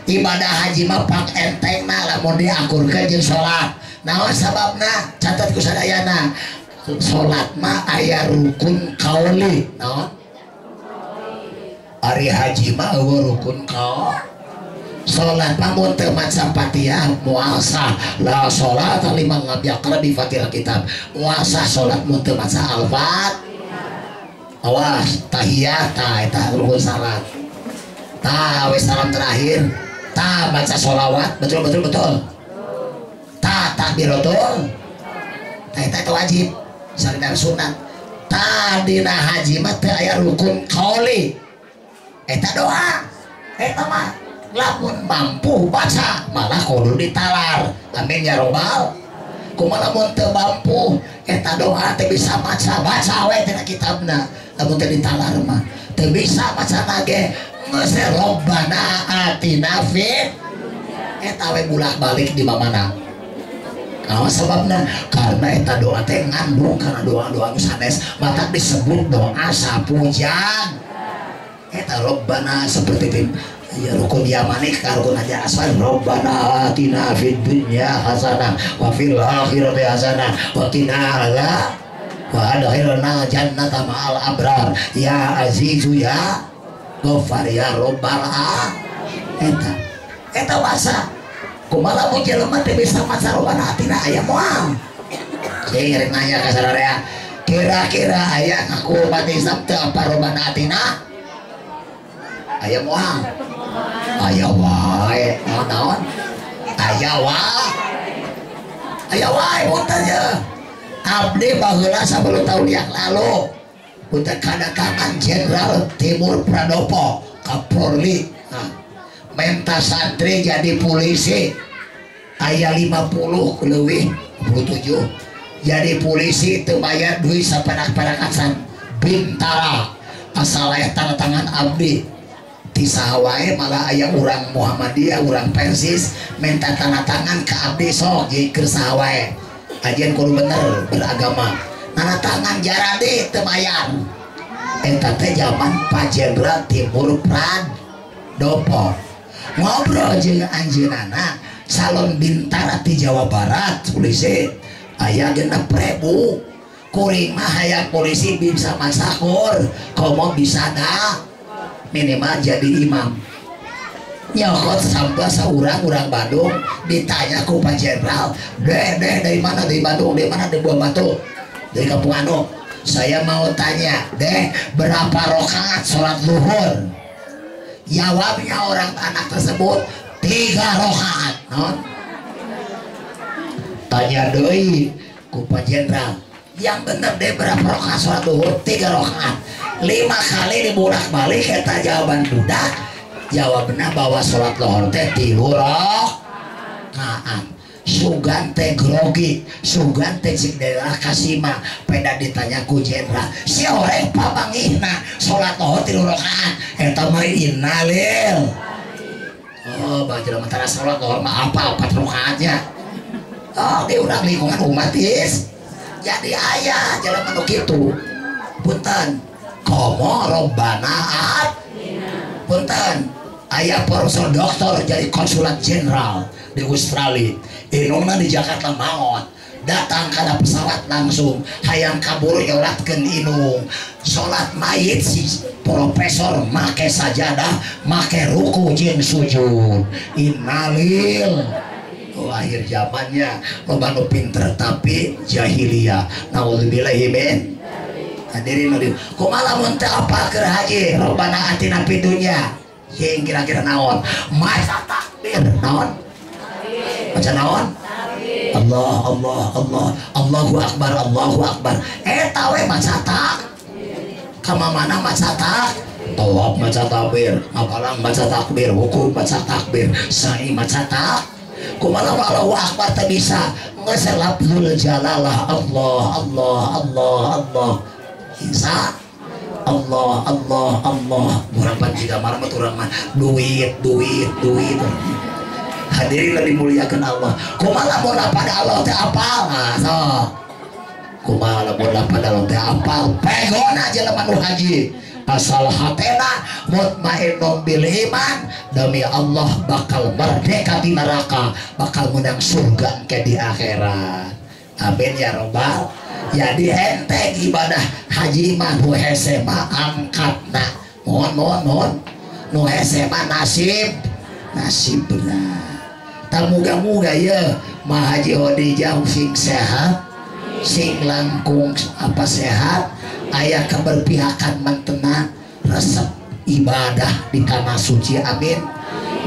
[SPEAKER 1] ibadah haji mah pak entengna lamun diakurkeun jeung salat. Naon sababna? Catat ku sadayana. Salat mah aya rukun kauli. Naon? Ari haji mah eueuh rukun ka salat lamun teu maca Fatihah moal sah. La salata liman lam yaqra bi Fatihah kitab. Moal sah salat mun teu maca Al-Fatihah. Awas tahiyat tah eta rukun salat. Tah we salam terakhir, tah baca sholawat betul betul betul. Tah takbiratul. Tah eta wajib sadar sunat. Tah dina haji mah teu aya rukun qauli. Eta doa, eta mah lamun mampu baca malah kudu ditalar. Amin ya robbal. Kumaha lamun teu mampu eta doa teu bisa maca, baca we tina kitabna. Lamun teu ditalar mah teu bisa maca ge geus robbana atina fid eta we bolak-balik di mamana. Kawas sebabna karena eta doa teh ngandung kana doa-doa nu sanes, mata disebut doa sapujan. Eta robbana seperti tim ya rukun yamani ka rukun hajar aswad robbana atina fid dunya hasanah wa fil akhirati hasanah wa qina azab wa adkhilna jannata ma'al abrar ya azizu ya ghaffar ya rabbal alamin. Eta eta bahasa kumaha lamun jelema teh bisa maca robbana atina aya moal. Cing rek nanya ka sararea kira-kira aya ngaku umat Islam teu apa robbana atina? Aya moal. Aya wae, naon? Aya wae. Aya wae punten ye. Abdi baheula 10 tahun yang lalu punten kadatangan Jenderal Timur Pradopo Kapolri. Nah, menta santri jadi polisi. Aya 50 leuwih 27. Jadi polisi teu bayar duit saperak-perak acan. Bintara asal aya tanda tangan abdi. Ti saha wae malah aya urang Muhammadiyah, urang Persis minta tanda tangan ke abdi sok jeung keur saha wae. Ajian kudu bener beragama. Tanda tangan jaradi teu bayar. Eta teh zaman Pak Jenderal Timur Pradopo. Ngobrol jeung anjeunna calon bintara ti Jawa Barat polisi aya 6.000. Kuring mah hayang polisi bisa masakur, komo bisa dah minimal jadi imam. Nyokot sampai seorang orang Bandung ditanya ku Pak Jenderal, deh deh dari mana? Dari Bandung. Dari mana? Dari Buah Batu, dari Kampung Anu. Saya mau tanya deh berapa rakaat sholat zuhur? Jawabnya orang anak tersebut 3 rakaat. Non? Tanya deui ku Pak Jenderal, yang bener deh berapa rakaat sholat zuhur? 3 rakaat. 5 kali dibolak-balik eta jawaban budak. Jawabna bahwa sholat lohor teh 3 rakaat. Sugan teh grogi, sugan teh cik daerah kasima. Peda ditanya ku jenderal, si oreng pamangihna sholat lohor 3 rakaat. Eta mah innalil. Oh, baju mentara sholat lohor mah apa 4 rakaatnya. Oh, di urang lingkungan umat is. Jadi aya jelema nu kitu. Punten. Komo robbana at punten aya profesor doktor jadi konsulat jenderal di Australia, inungna di Jakarta maot datang kana pesawat langsung hayang kabur nyolatkeun inung salat mayit si profesor make sajadah make ruku jeung sujud. Innalil. Oh, akhir zamannya loba nu pinter tapi jahiliyah. Naudzubillahi min. Hadirin nudi kumaha lamun teu apal keur haji robbana atina fid dunya jeung kira-kira naon maca takbir naon maca naon Allah Allah Allah Allahu akbar Allahu akbar eta we maca tak ka mana maca tak tawaf maca takbir ngapalang maca takbir hukum maca takbir sa'i maca tak kumaha Allahu akbar teu bisa geus lafzul jalalah Allah Allah Allah Allah Insya Allah Allah Allah. Urang pan jiga marmet urang mah duit duit duit. Hadirin lebih muliakan Allah. Kumaha lamun pada Allah teh apal? Nah, so. Kumaha lamun pada Allah teh apal? Pegona jelema nu haji. Asal hatena mutmainnun bil iman, demi Allah bakal merdeka di neraka, bakal menang surga ke di akhirat. Amin ya robbal. Jadi enteng ibadah haji mah nu hese mah angkatna Mohon mohon mohon nu hese mah nasib nasib benar. Tah muga-muga ye Mah Haji Khadijah sing sehat, sing langkung apa sehat, aya keberpihakan mantena resep ibadah di tanah suci, amin.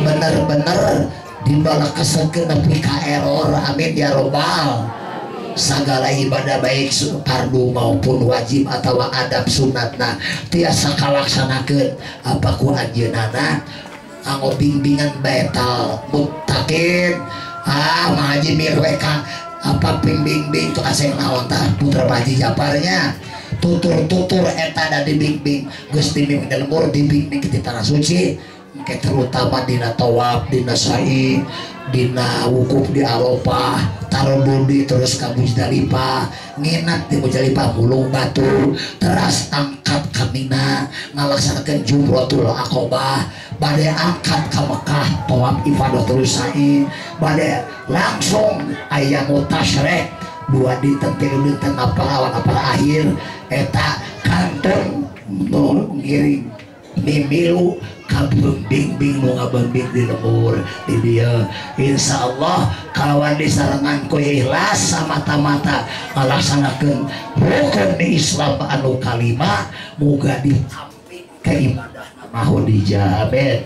[SPEAKER 1] Bener-bener dibalakesekeun nepi ka error, amin ya robbal. Segala ibadah baik fardu maupun wajib atau adab sunatna tiasa kalaksanakeun apa ku anjeunana anggo bimbingan baetal muttaqin. Ah Mah Haji mirweka apa bimbing-bing tu aseng naon tah putra Pak Haji Japarnya tutur-tutur eta da dibimbing geus dibimbing di lembur dibimbing di tanah suci engke terutama dina tawaf dina sa'i dina wukuf di Arafah tarobudi terus ka Muzdalifah nginap di Muzdalifah mulung batu teras angkat ka Mina ngalaksanakeun jumratul aqabah bade angkat ka Mekah tawaf ifadah terus sa'i bade langsung ayamu tasyrik dua dinten tilu dinten apa awan apa akhir eta kantun nu ngiring mimilu kabembing-bing nu ngabembing di lembur di dieu insyaallah kawan disarengan ku ikhlas samata-mata ngalaksanakeun rukun Islam anu kalima muga ditampi ke ibadah Mah Khadijah, amin.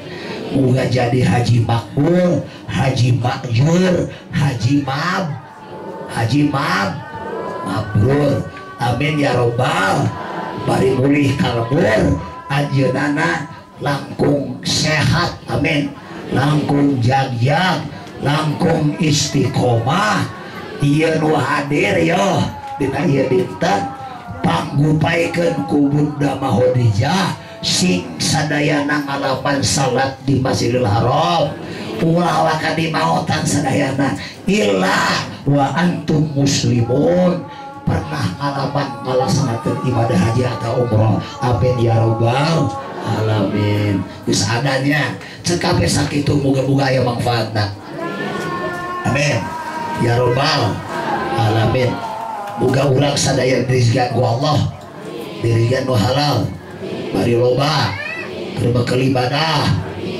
[SPEAKER 1] Muga jadi haji makbul, haji makjur, haji mab, haji mab mabrur, amin ya robbal. Bari mulih kalbur anjeunana langkung sehat, amin, langkung jagjag, langkung istiqomah. Ieu nu hadir yo dina ieu dinten panggupaikeun ku Bunda Mah Khadijah sing sadayana ngalaman salat di Masjidil Haram ulah waka di maotan sadayana illa wa antum muslimun pernah ngalaman ngalaksanakeun ibadah haji atau umroh, amin ya robbal alamin. Geus adanya cekap sakitu muga-muga aya manfaatna, amin ya robbal alamin. Muga urang sadaya dirizkian ku Allah, dirikan nu halal, bari loba, berbekal ibadah,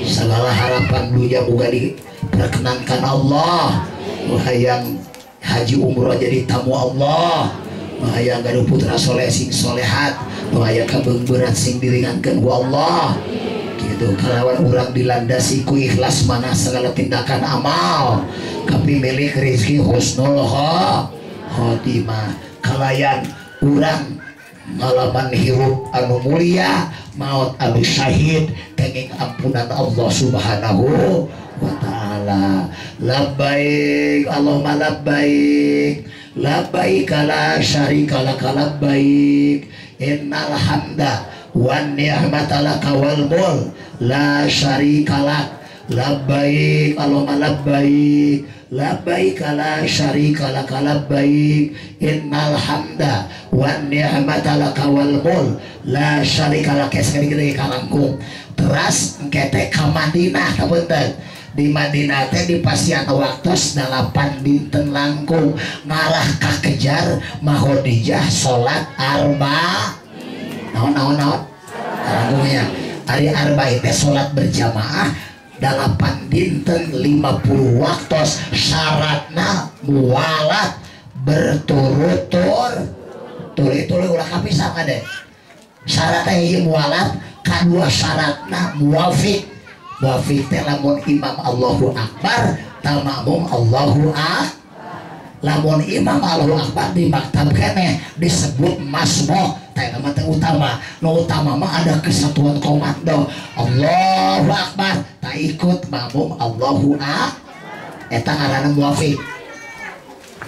[SPEAKER 1] segala harapan dunia muga diperkenankan Allah. Nu hayang haji umroh jadi tamu Allah, nu hayang gaduh putra soleh sing solehat, nu hayang kabeungberat sing diringankeun ku Allah. Gitu kalawan urang dilandasi ku ikhlas mana segala tindakan amal, kapimilik rezeki husnul khotimah. Kalayan urang ngalaman hirup anu mulia, maut anu syahid, kenging ampunan Allah Subhanahu wa ta'ala. Labbaik Allahumma labbaik, labbaik la syarika laka labbaik, innal hamda wan ni'mata laka wal mulk la syarika lak. Labbaik Allahumma labbaik, labbaik la syarika laka labbaik, innal hamda wan ni'mata laka wal mulk la syarika lak. Sekali-kali kalangkung teras engke teh ka Madinah kapunten. Di Madinah teh di pasian waktos 8 dinten langkung ngarah ka kejar Mah Khadijah salat arba naon naon naon kalangkungnya ari arba teh salat berjamaah 8 dinten 50 waktos syaratna mualat berturut-turut tuluy ulah kapisah kade syaratna hiji mualat kadua syaratna muwafiq. Muwafiq teh lamun imam Allahu Akbar tamakmum Allahu Akbar. Lamun imam Allahu Akbar di maktab keneh disebut masmoh teh mah teh utama. Nu utama mah ada kesatuan komando Allahu Akbar tak ikut makmum Allahu Akbar eta ngaranna muwafiq.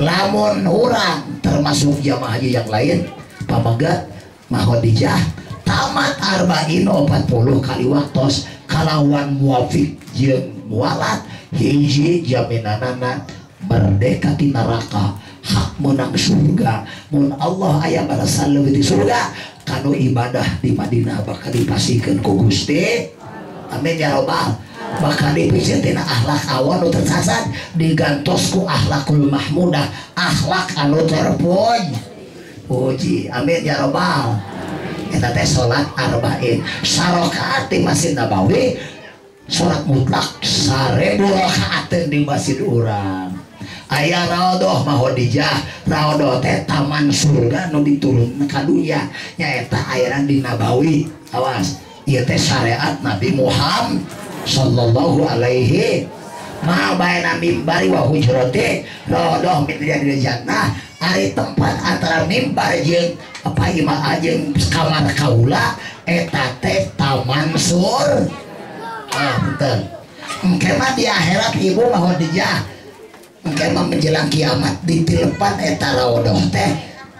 [SPEAKER 1] Lamun urang termasuk jamaah haji yang lain pamegat Mah Khadijah tamat arba'in 40 kali waktos kalawan muwafiq jeung mualat hiji jaminanana merdeka di neraka, hak menang surga. Mun Allah aya balasan leuwih di surga kanu ibadah di Madinah bakal dipasihkeun ku Gusti, amin ya robbal. Bakal dipicen tina akhlak awan nu tersasat digantos ku akhlakul mahmudah, akhlak anu terpuji, amin ya robbal. Eta Eta teh salat arba'in sarakaat di Masjid Nabawi, salat mutlak 1000 rakaateun di masjid urang. Aya raudhah Mahodijah, raudhah teh taman surga nu diturunkeun ka dunya nyaeta ayana di Nabawi. Awas, ieu teh syariat Nabi Muhammad sallallahu alaihi ma baina mimbari wa hujrati raudhah min riyadil jannah. Ari tempat antara mimbar jeung apa imah jeung kamar kaula eta teh taman sur. Ah, punten. Engke mah di akhirat ibu Mahodijah, engke mah menjelang kiamat ditilepan eta raudhah teh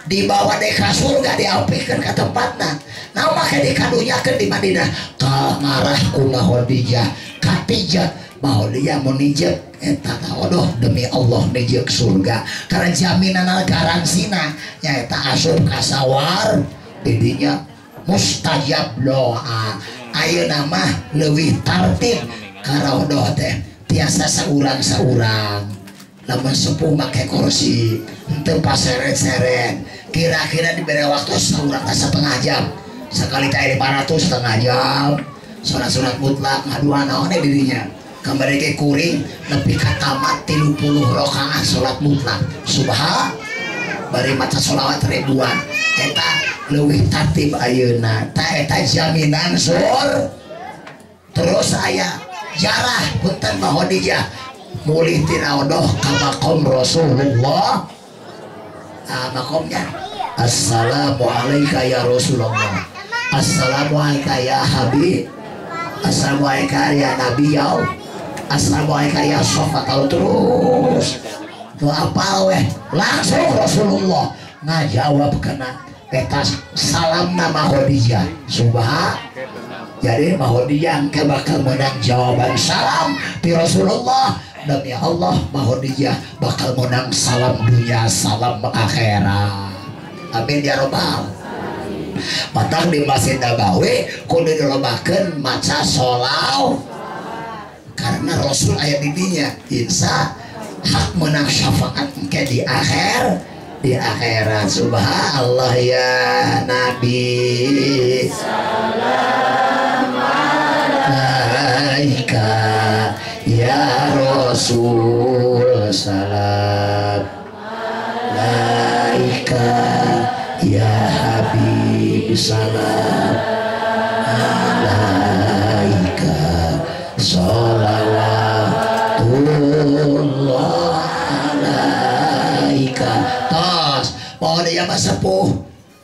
[SPEAKER 1] dibawa deh ka surga diampihkeun ka tempatna. Nah make dikadunyakeun di Madinah ka ngarah ku Mahodijah katijat Mahodijah mun nijeuk eta raudhah demi Allah nijeuk surga karena jaminan garansina nyaeta asup ka sawar didinya mustajab doa. Ayeuna mah leuwih tartib ka raudhah teh tiasa saurang-saurang lamun sepuh make kursi henteu paseret-seret kira-kira diberi waktu saurang setengah jam sekali teh 500 setengah jam salat-salat mutlak ngadua naon dirinya kamari ke kuring nepi ka tamat 30 rakaat salat mutlak subha bari maca sholawat ribuan eta leuwih tartib ayeuna ta eta jaminan sur. Terus aya jarah punten Mahodijah mulih ti raudhah ka makom Rasulullah. Ah, makomnya assalamualaikum ya Rasulullah, assalamualaikum ya Habib, assalamualaikum ya Nabi ya, assalamualaikum ya Sofa. Terus tuh apa weh langsung Rasulullah ngajawab kena eta salam nama Mahodijah subha. Jadi Mahodijah engke bakal menang jawaban salam ti Rasulullah. Demi Allah Mahodijah bakal menang salam dunia salam akhirat. Amin ya robbal. Patang di Masjid Nabawi kudu dilobakeun maca sholawat karena Rasul aya di dinya insya hak menang syafaat engke di akhir di akhirat. Subhanallah ya Nabi salam alaika ya Rasul salam alaika ya Habib salam alaika sholawatullah alaika. Tos pokoknya mah sepuh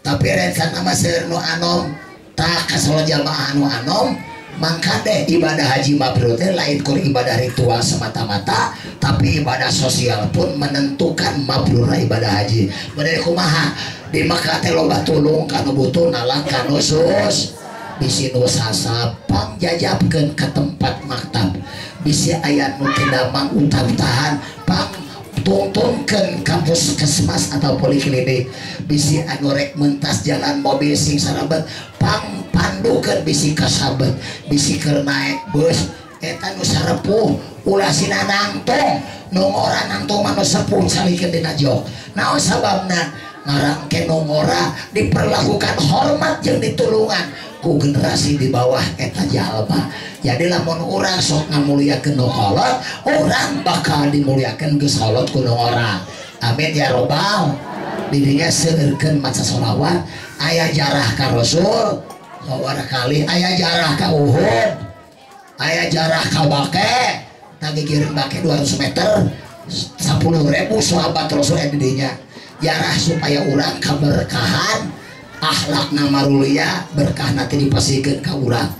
[SPEAKER 1] tapi rencana mah seueur nu anom tah kasalat jamaah nu anom mangka deh ibadah haji mabrur teh lain kur ibadah ritual semata-mata tapi ibadah sosial pun menentukan mabrurna ibadah haji. Bener kumaha di Mekah teh loba tulung kanu butuh nalang kanu sus bisi nu sasap pangjajabkeun ka tempat maktab bisi aya nu teu damang utang-tahan pang tungtungkeun ka puskesmas atau poliklinik bisi anu rek mentas jalan mobil sing sarabet pang pandukeun bisi kasabet bisi keur naek bus eta nu sarepuh ulah sina nangtung nu ngora nangtung mah nu sepuh salikeun dina jok. Naon sababna ngarangke nu ngora diperlakukan hormat jeung ditulungan ku generasi di bawah eta jalma. Jadi lamun urang sok ngamuliakeun nu kolot urang bakal dimuliakeun geus kolot ku nu ngora. Amin ya robbal. Didinya seueurkeun maca sholawat aya jarah ka Rasul sawara kali aya jarah ka Uhud aya jarah ka Baqi tagigireun Baqi 200 meter 10.000 sahabat Rasul aya di dinya jarah supaya urang kaberkahan akhlakna marulia berkah nanti dipasihkeun ka urang.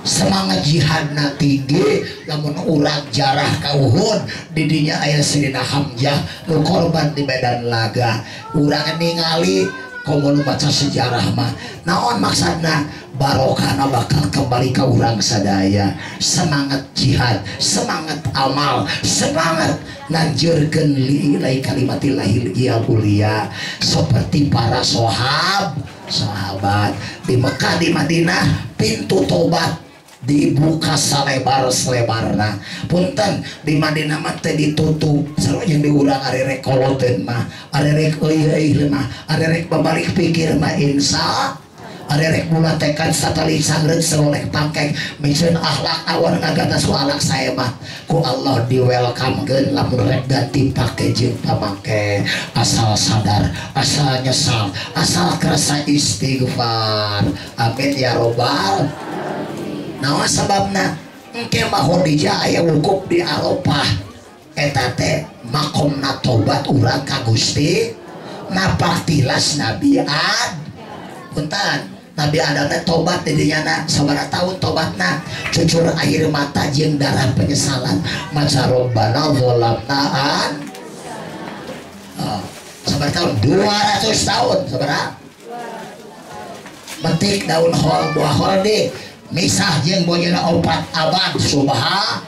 [SPEAKER 1] Semangat jihadna tinggi lamun urang jarah ka Uhud didinya aya Sayyidina Hamzah nu korban di medan laga. Urang ningali komo nu maca sejarah mah naon maksudna barokahna bakal kembali ka urang sadaya. Semangat jihad, semangat amal, semangat nanjeurkeun li ilai kalimatillahil ulia seperti para sahabat di Mekah di Madinah pintu tobat dibuka salebar-selebarna. Punten di Madinah mah teh ditutup sarua jeung di urang ari rek koloteun mah ari rek euy-euy mah ari rek babalik pikir mah insya Arek mula tekan satali sangreut soleh pangkek miceun akhlak awan ngagatas ku akhlak sae mah ku Allah di welcome-keun lamun rek ganti pake jeung pamake asal sadar asal nyesal asal kerasa istighfar amin ya robbal. Naon sababna engke mah Khadijah aya wukuf di Arafah eta teh makomna tobat urang ka Gusti napak tilas Nabi Ad punten Nabi Adam teh tobat di dinya na sabaraha tahun tobatna cucur air mata jeung darah penyesalan maca robbana zalamna an sabaraha tahun 200 tahun sabaraha metik daun hol buah holdi misah jeung bojona 4 abad subha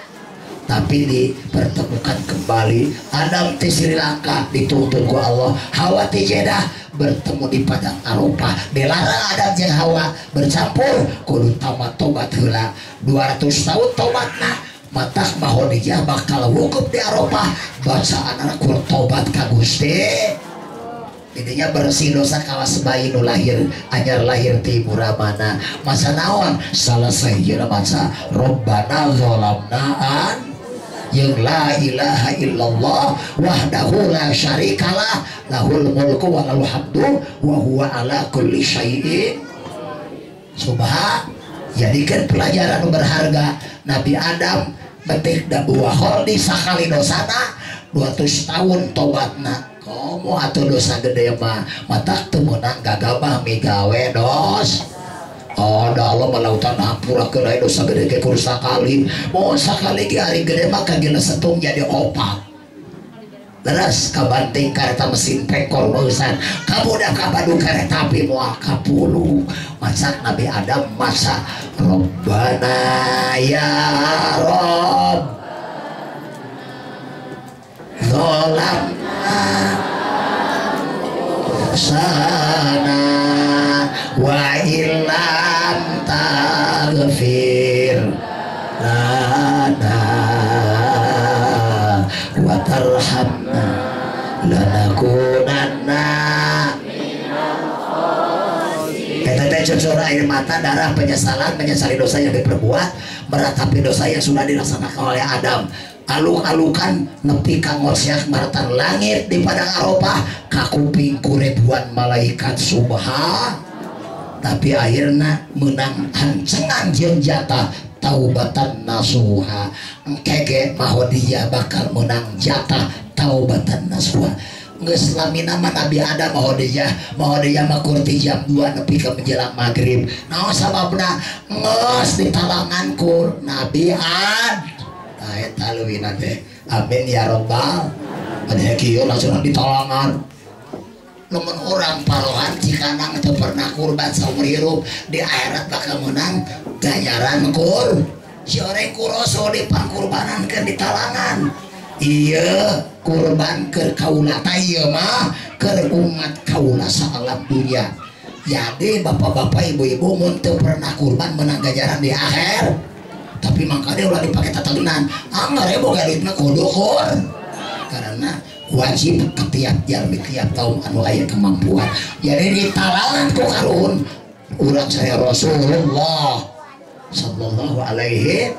[SPEAKER 1] tapi dipertemukan kembali Adam di Sri Lanka dituntun ku Allah Hawa di Jeddah bertemu di padang Arafah dilarang Adam jeung Hawa bercampur kudu tamat tobat heula 200 tahun tobatna matak Khadijah bakal wukuf di Arafah bacaan kur tobat ka Gusti intinya bersih dosa kawas bayi nu lahir anyar lahir ti muramana masa naon selesai jeung maca Rabbana zalamna an yang la ilaha illallah wahdahu la syarikalah lahul mulku wa lahul hamdu wa huwa ala kulli syai'in subha. Jadikan pelajaran berharga Nabi Adam betik da buah holdi sakali dosana 200 tahun tobatna komo atuh dosa gede mah matak teu meunang gagabah migawe dos. Oh, da Allah melautan hampura ke lain dosa gede ke kur sakali mau sakali ge ari gede mah kagila setung jadi opat leres kabanting kareta mesin pekor beusan kabudak kabadu kareta api moal kapulu masak Nabi Adam masa Rabbana ya Rabb zalamna sana wa illam taghfir lana wa tarhamna lanakunanna minal khasirin. Eta teh cucur air mata darah penyesalan menyesali dosa yang diperbuat meratapi dosa yang sudah dilaksanakan oleh Adam aluk-alukan nepi ka ngorsiak maratan langit di padang Arafah kakuping ku ribuan malaikat subha tapi akhirna menang hancengan jeung jatah taubatan nasuha engke ge Khadijah bakal menang jatah taubatan nasuha geus lamina mah Nabi Adam Khadijah Khadijah mah kur ti jam 2 nepi ka menjelang magrib naon sababna geus ditalangan ku Nabi Ad eta leuwihna teh amin ya robbal ada kieu langsung ditalangan lamun urang parohan cikanang teu pernah kurban saumur hirup di akhirat bakal menang ganjaran kur si oreng kuroso dipangkurbanankeun ditalangan ieu kurban keur kaula tah ieu mah keur umat kaula saalam dunya. Jadi bapak-bapak ibu-ibu mun teu pernah kurban menang ganjaran di akhir tapi mangkade ulah dipake tatalunan anggar boga duitna kudu kur karena wajib tiap jalmi tiap tahun anu aya kemampuan jadi ditalangan ku karuhun urang saya Rasulullah sallallahu alaihi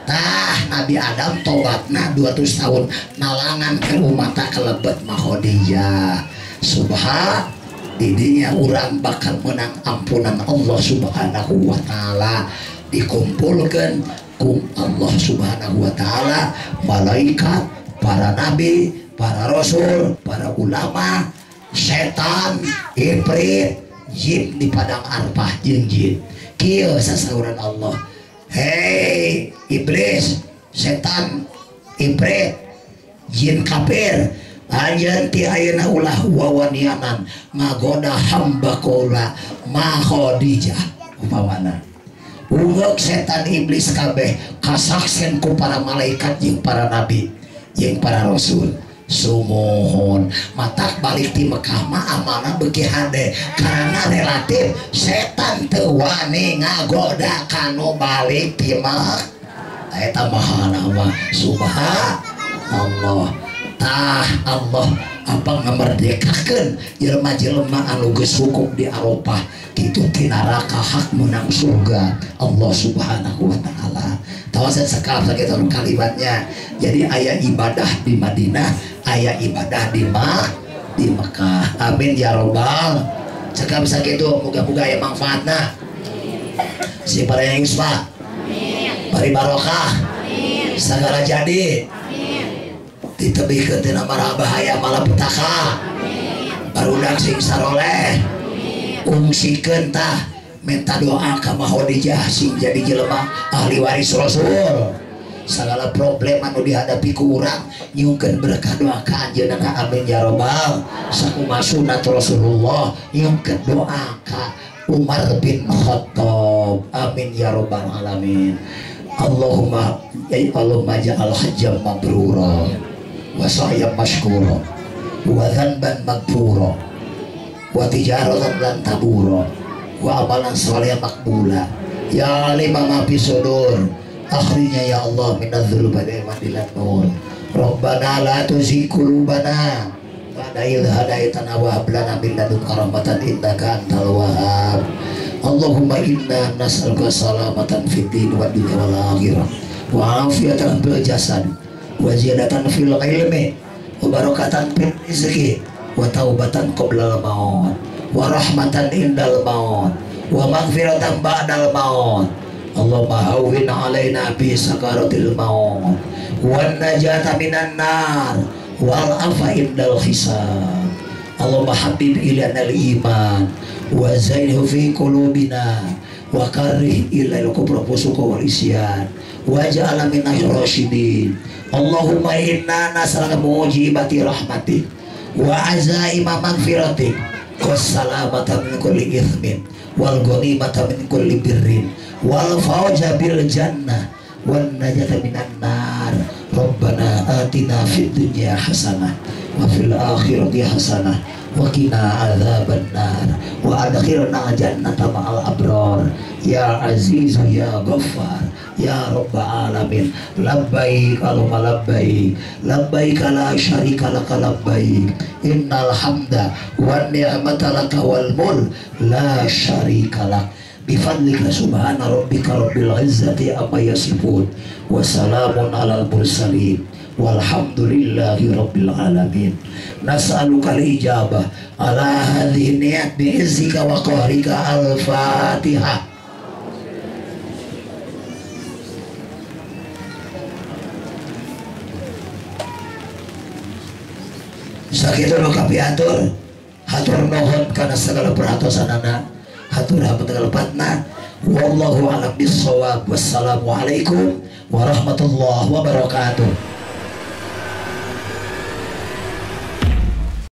[SPEAKER 1] tah Nabi Adam tobatna 200 tahun nalangan ke umat kelebet Khadijah subha didinya urang bakal menang ampunan Allah subhanahu wa ta'ala dikumpulkan ku Allah subhanahu wa ta'ala malaikat para nabi para rasul para ulama setan ifrit jin di padang Arfah jeung jin kieu sasauran Allah hei iblis setan ifrit jin kafir anjeun ti ayeuna ulah wawanianan ngagoda hamba kaula ma Khadijah umpamana Unggeuk setan iblis kabeh kasaksen ku para malaikat jeung para nabi jeung para rasul sumuhun matak balik ti Mekah mah amanah beuki hade karena relatif setan teu wani ngagoda kanu balik ti Mekah eta mahana mah subhanallah tah Allah Apa ngamerdekakeun jelema-jelema anu geus hukum di Arafah kitu ti neraka hak menang surga Allah Subhanahu wa taala. Tawasan sekal sakitu kalimatnya. Jadi aya ibadah di Madinah, aya ibadah di Mekah. Amin ya robbal. Cekap sakitu moga-moga aya manfaatna. Si para yang yusfa. Bari barokah. Segala jadi. Ditebihkeun tina mara bahaya malapetaka. Barudak sing saroleh. Ungsikeun tah minta doa ka Khadijah sing jadi jelema ahli waris Rasul. Segala problem anu dihadapi ku urang nyungkeun berkah doa ka anjeunna. Amin ya robbal. Sakumaha sunat Rasulullah nyungkeun doa ka Umar bin Khattab. Amin ya robbal alamin. Allahumma ya Allahumma ja'al hajjan mabrura wa sa'yan mashkura wa dhanban maghfura wa tijaratan lan tabura wa amalan sholihan maqbula ya lima ma fi sudur akhirnya ya Allah minadz-dzulumati ila nur. Rabbana la tuzigh qulubana ba'da idh hadaitana wa hab lana min ladunka rahmatan innaka antal wahhab. Allahumma inna nas'aluka salamatan fid din wa dunya wal akhirah wa afiyatan fil jasad wa ziyadatan fil ilmi wa barakatan fil rizqi wa taubatan qoblal maut wa rahmatan indal maut wa maghfiratan ba'dal maut. Allahumma hawwin alaina bi sakaratil maut wan najata minan nar wal afa indal hisab. Allahumma habib ilaina al iman wa zainhu fi qulubina wa karrih ilail kufra fusuqa wal isyan waj'alna minar rasyidin. Allahumma inna nas'aluka mujibati rahmatik wa azaima maghfiratik wassalamata min kulli itsmin wal ghanimata min kulli birrin wal fawza bil jannah wan najata minan nar. Rabbana atina fid dunya hasanah wa fil akhirati hasanah wa qina adzaban nar wa adkhilna jannata ma'al abrar ya aziz ya ghaffar ya rabbal alamin. Labbaik allahumma labbaik labbaik la syarika laka labbaik innal hamda wan ni'mata laka wal mulk la syarika lak. Bifadlika subhana rabbika rabbil izzati amma yasifun wa salamun alal mursalin walhamdulillahi rabbil alamin. Nas'aluka al-ijabah ala hadhihi niyat bi'izzika wa qahrika. Al-Fatihah. Sakitu nu kapiatur, hatur nuhun kana sagala perhatosanana, hatur hapunten lepatna. Wallahu a'lam bissawab. Wassalamualaikum warahmatullahi wabarakatuh.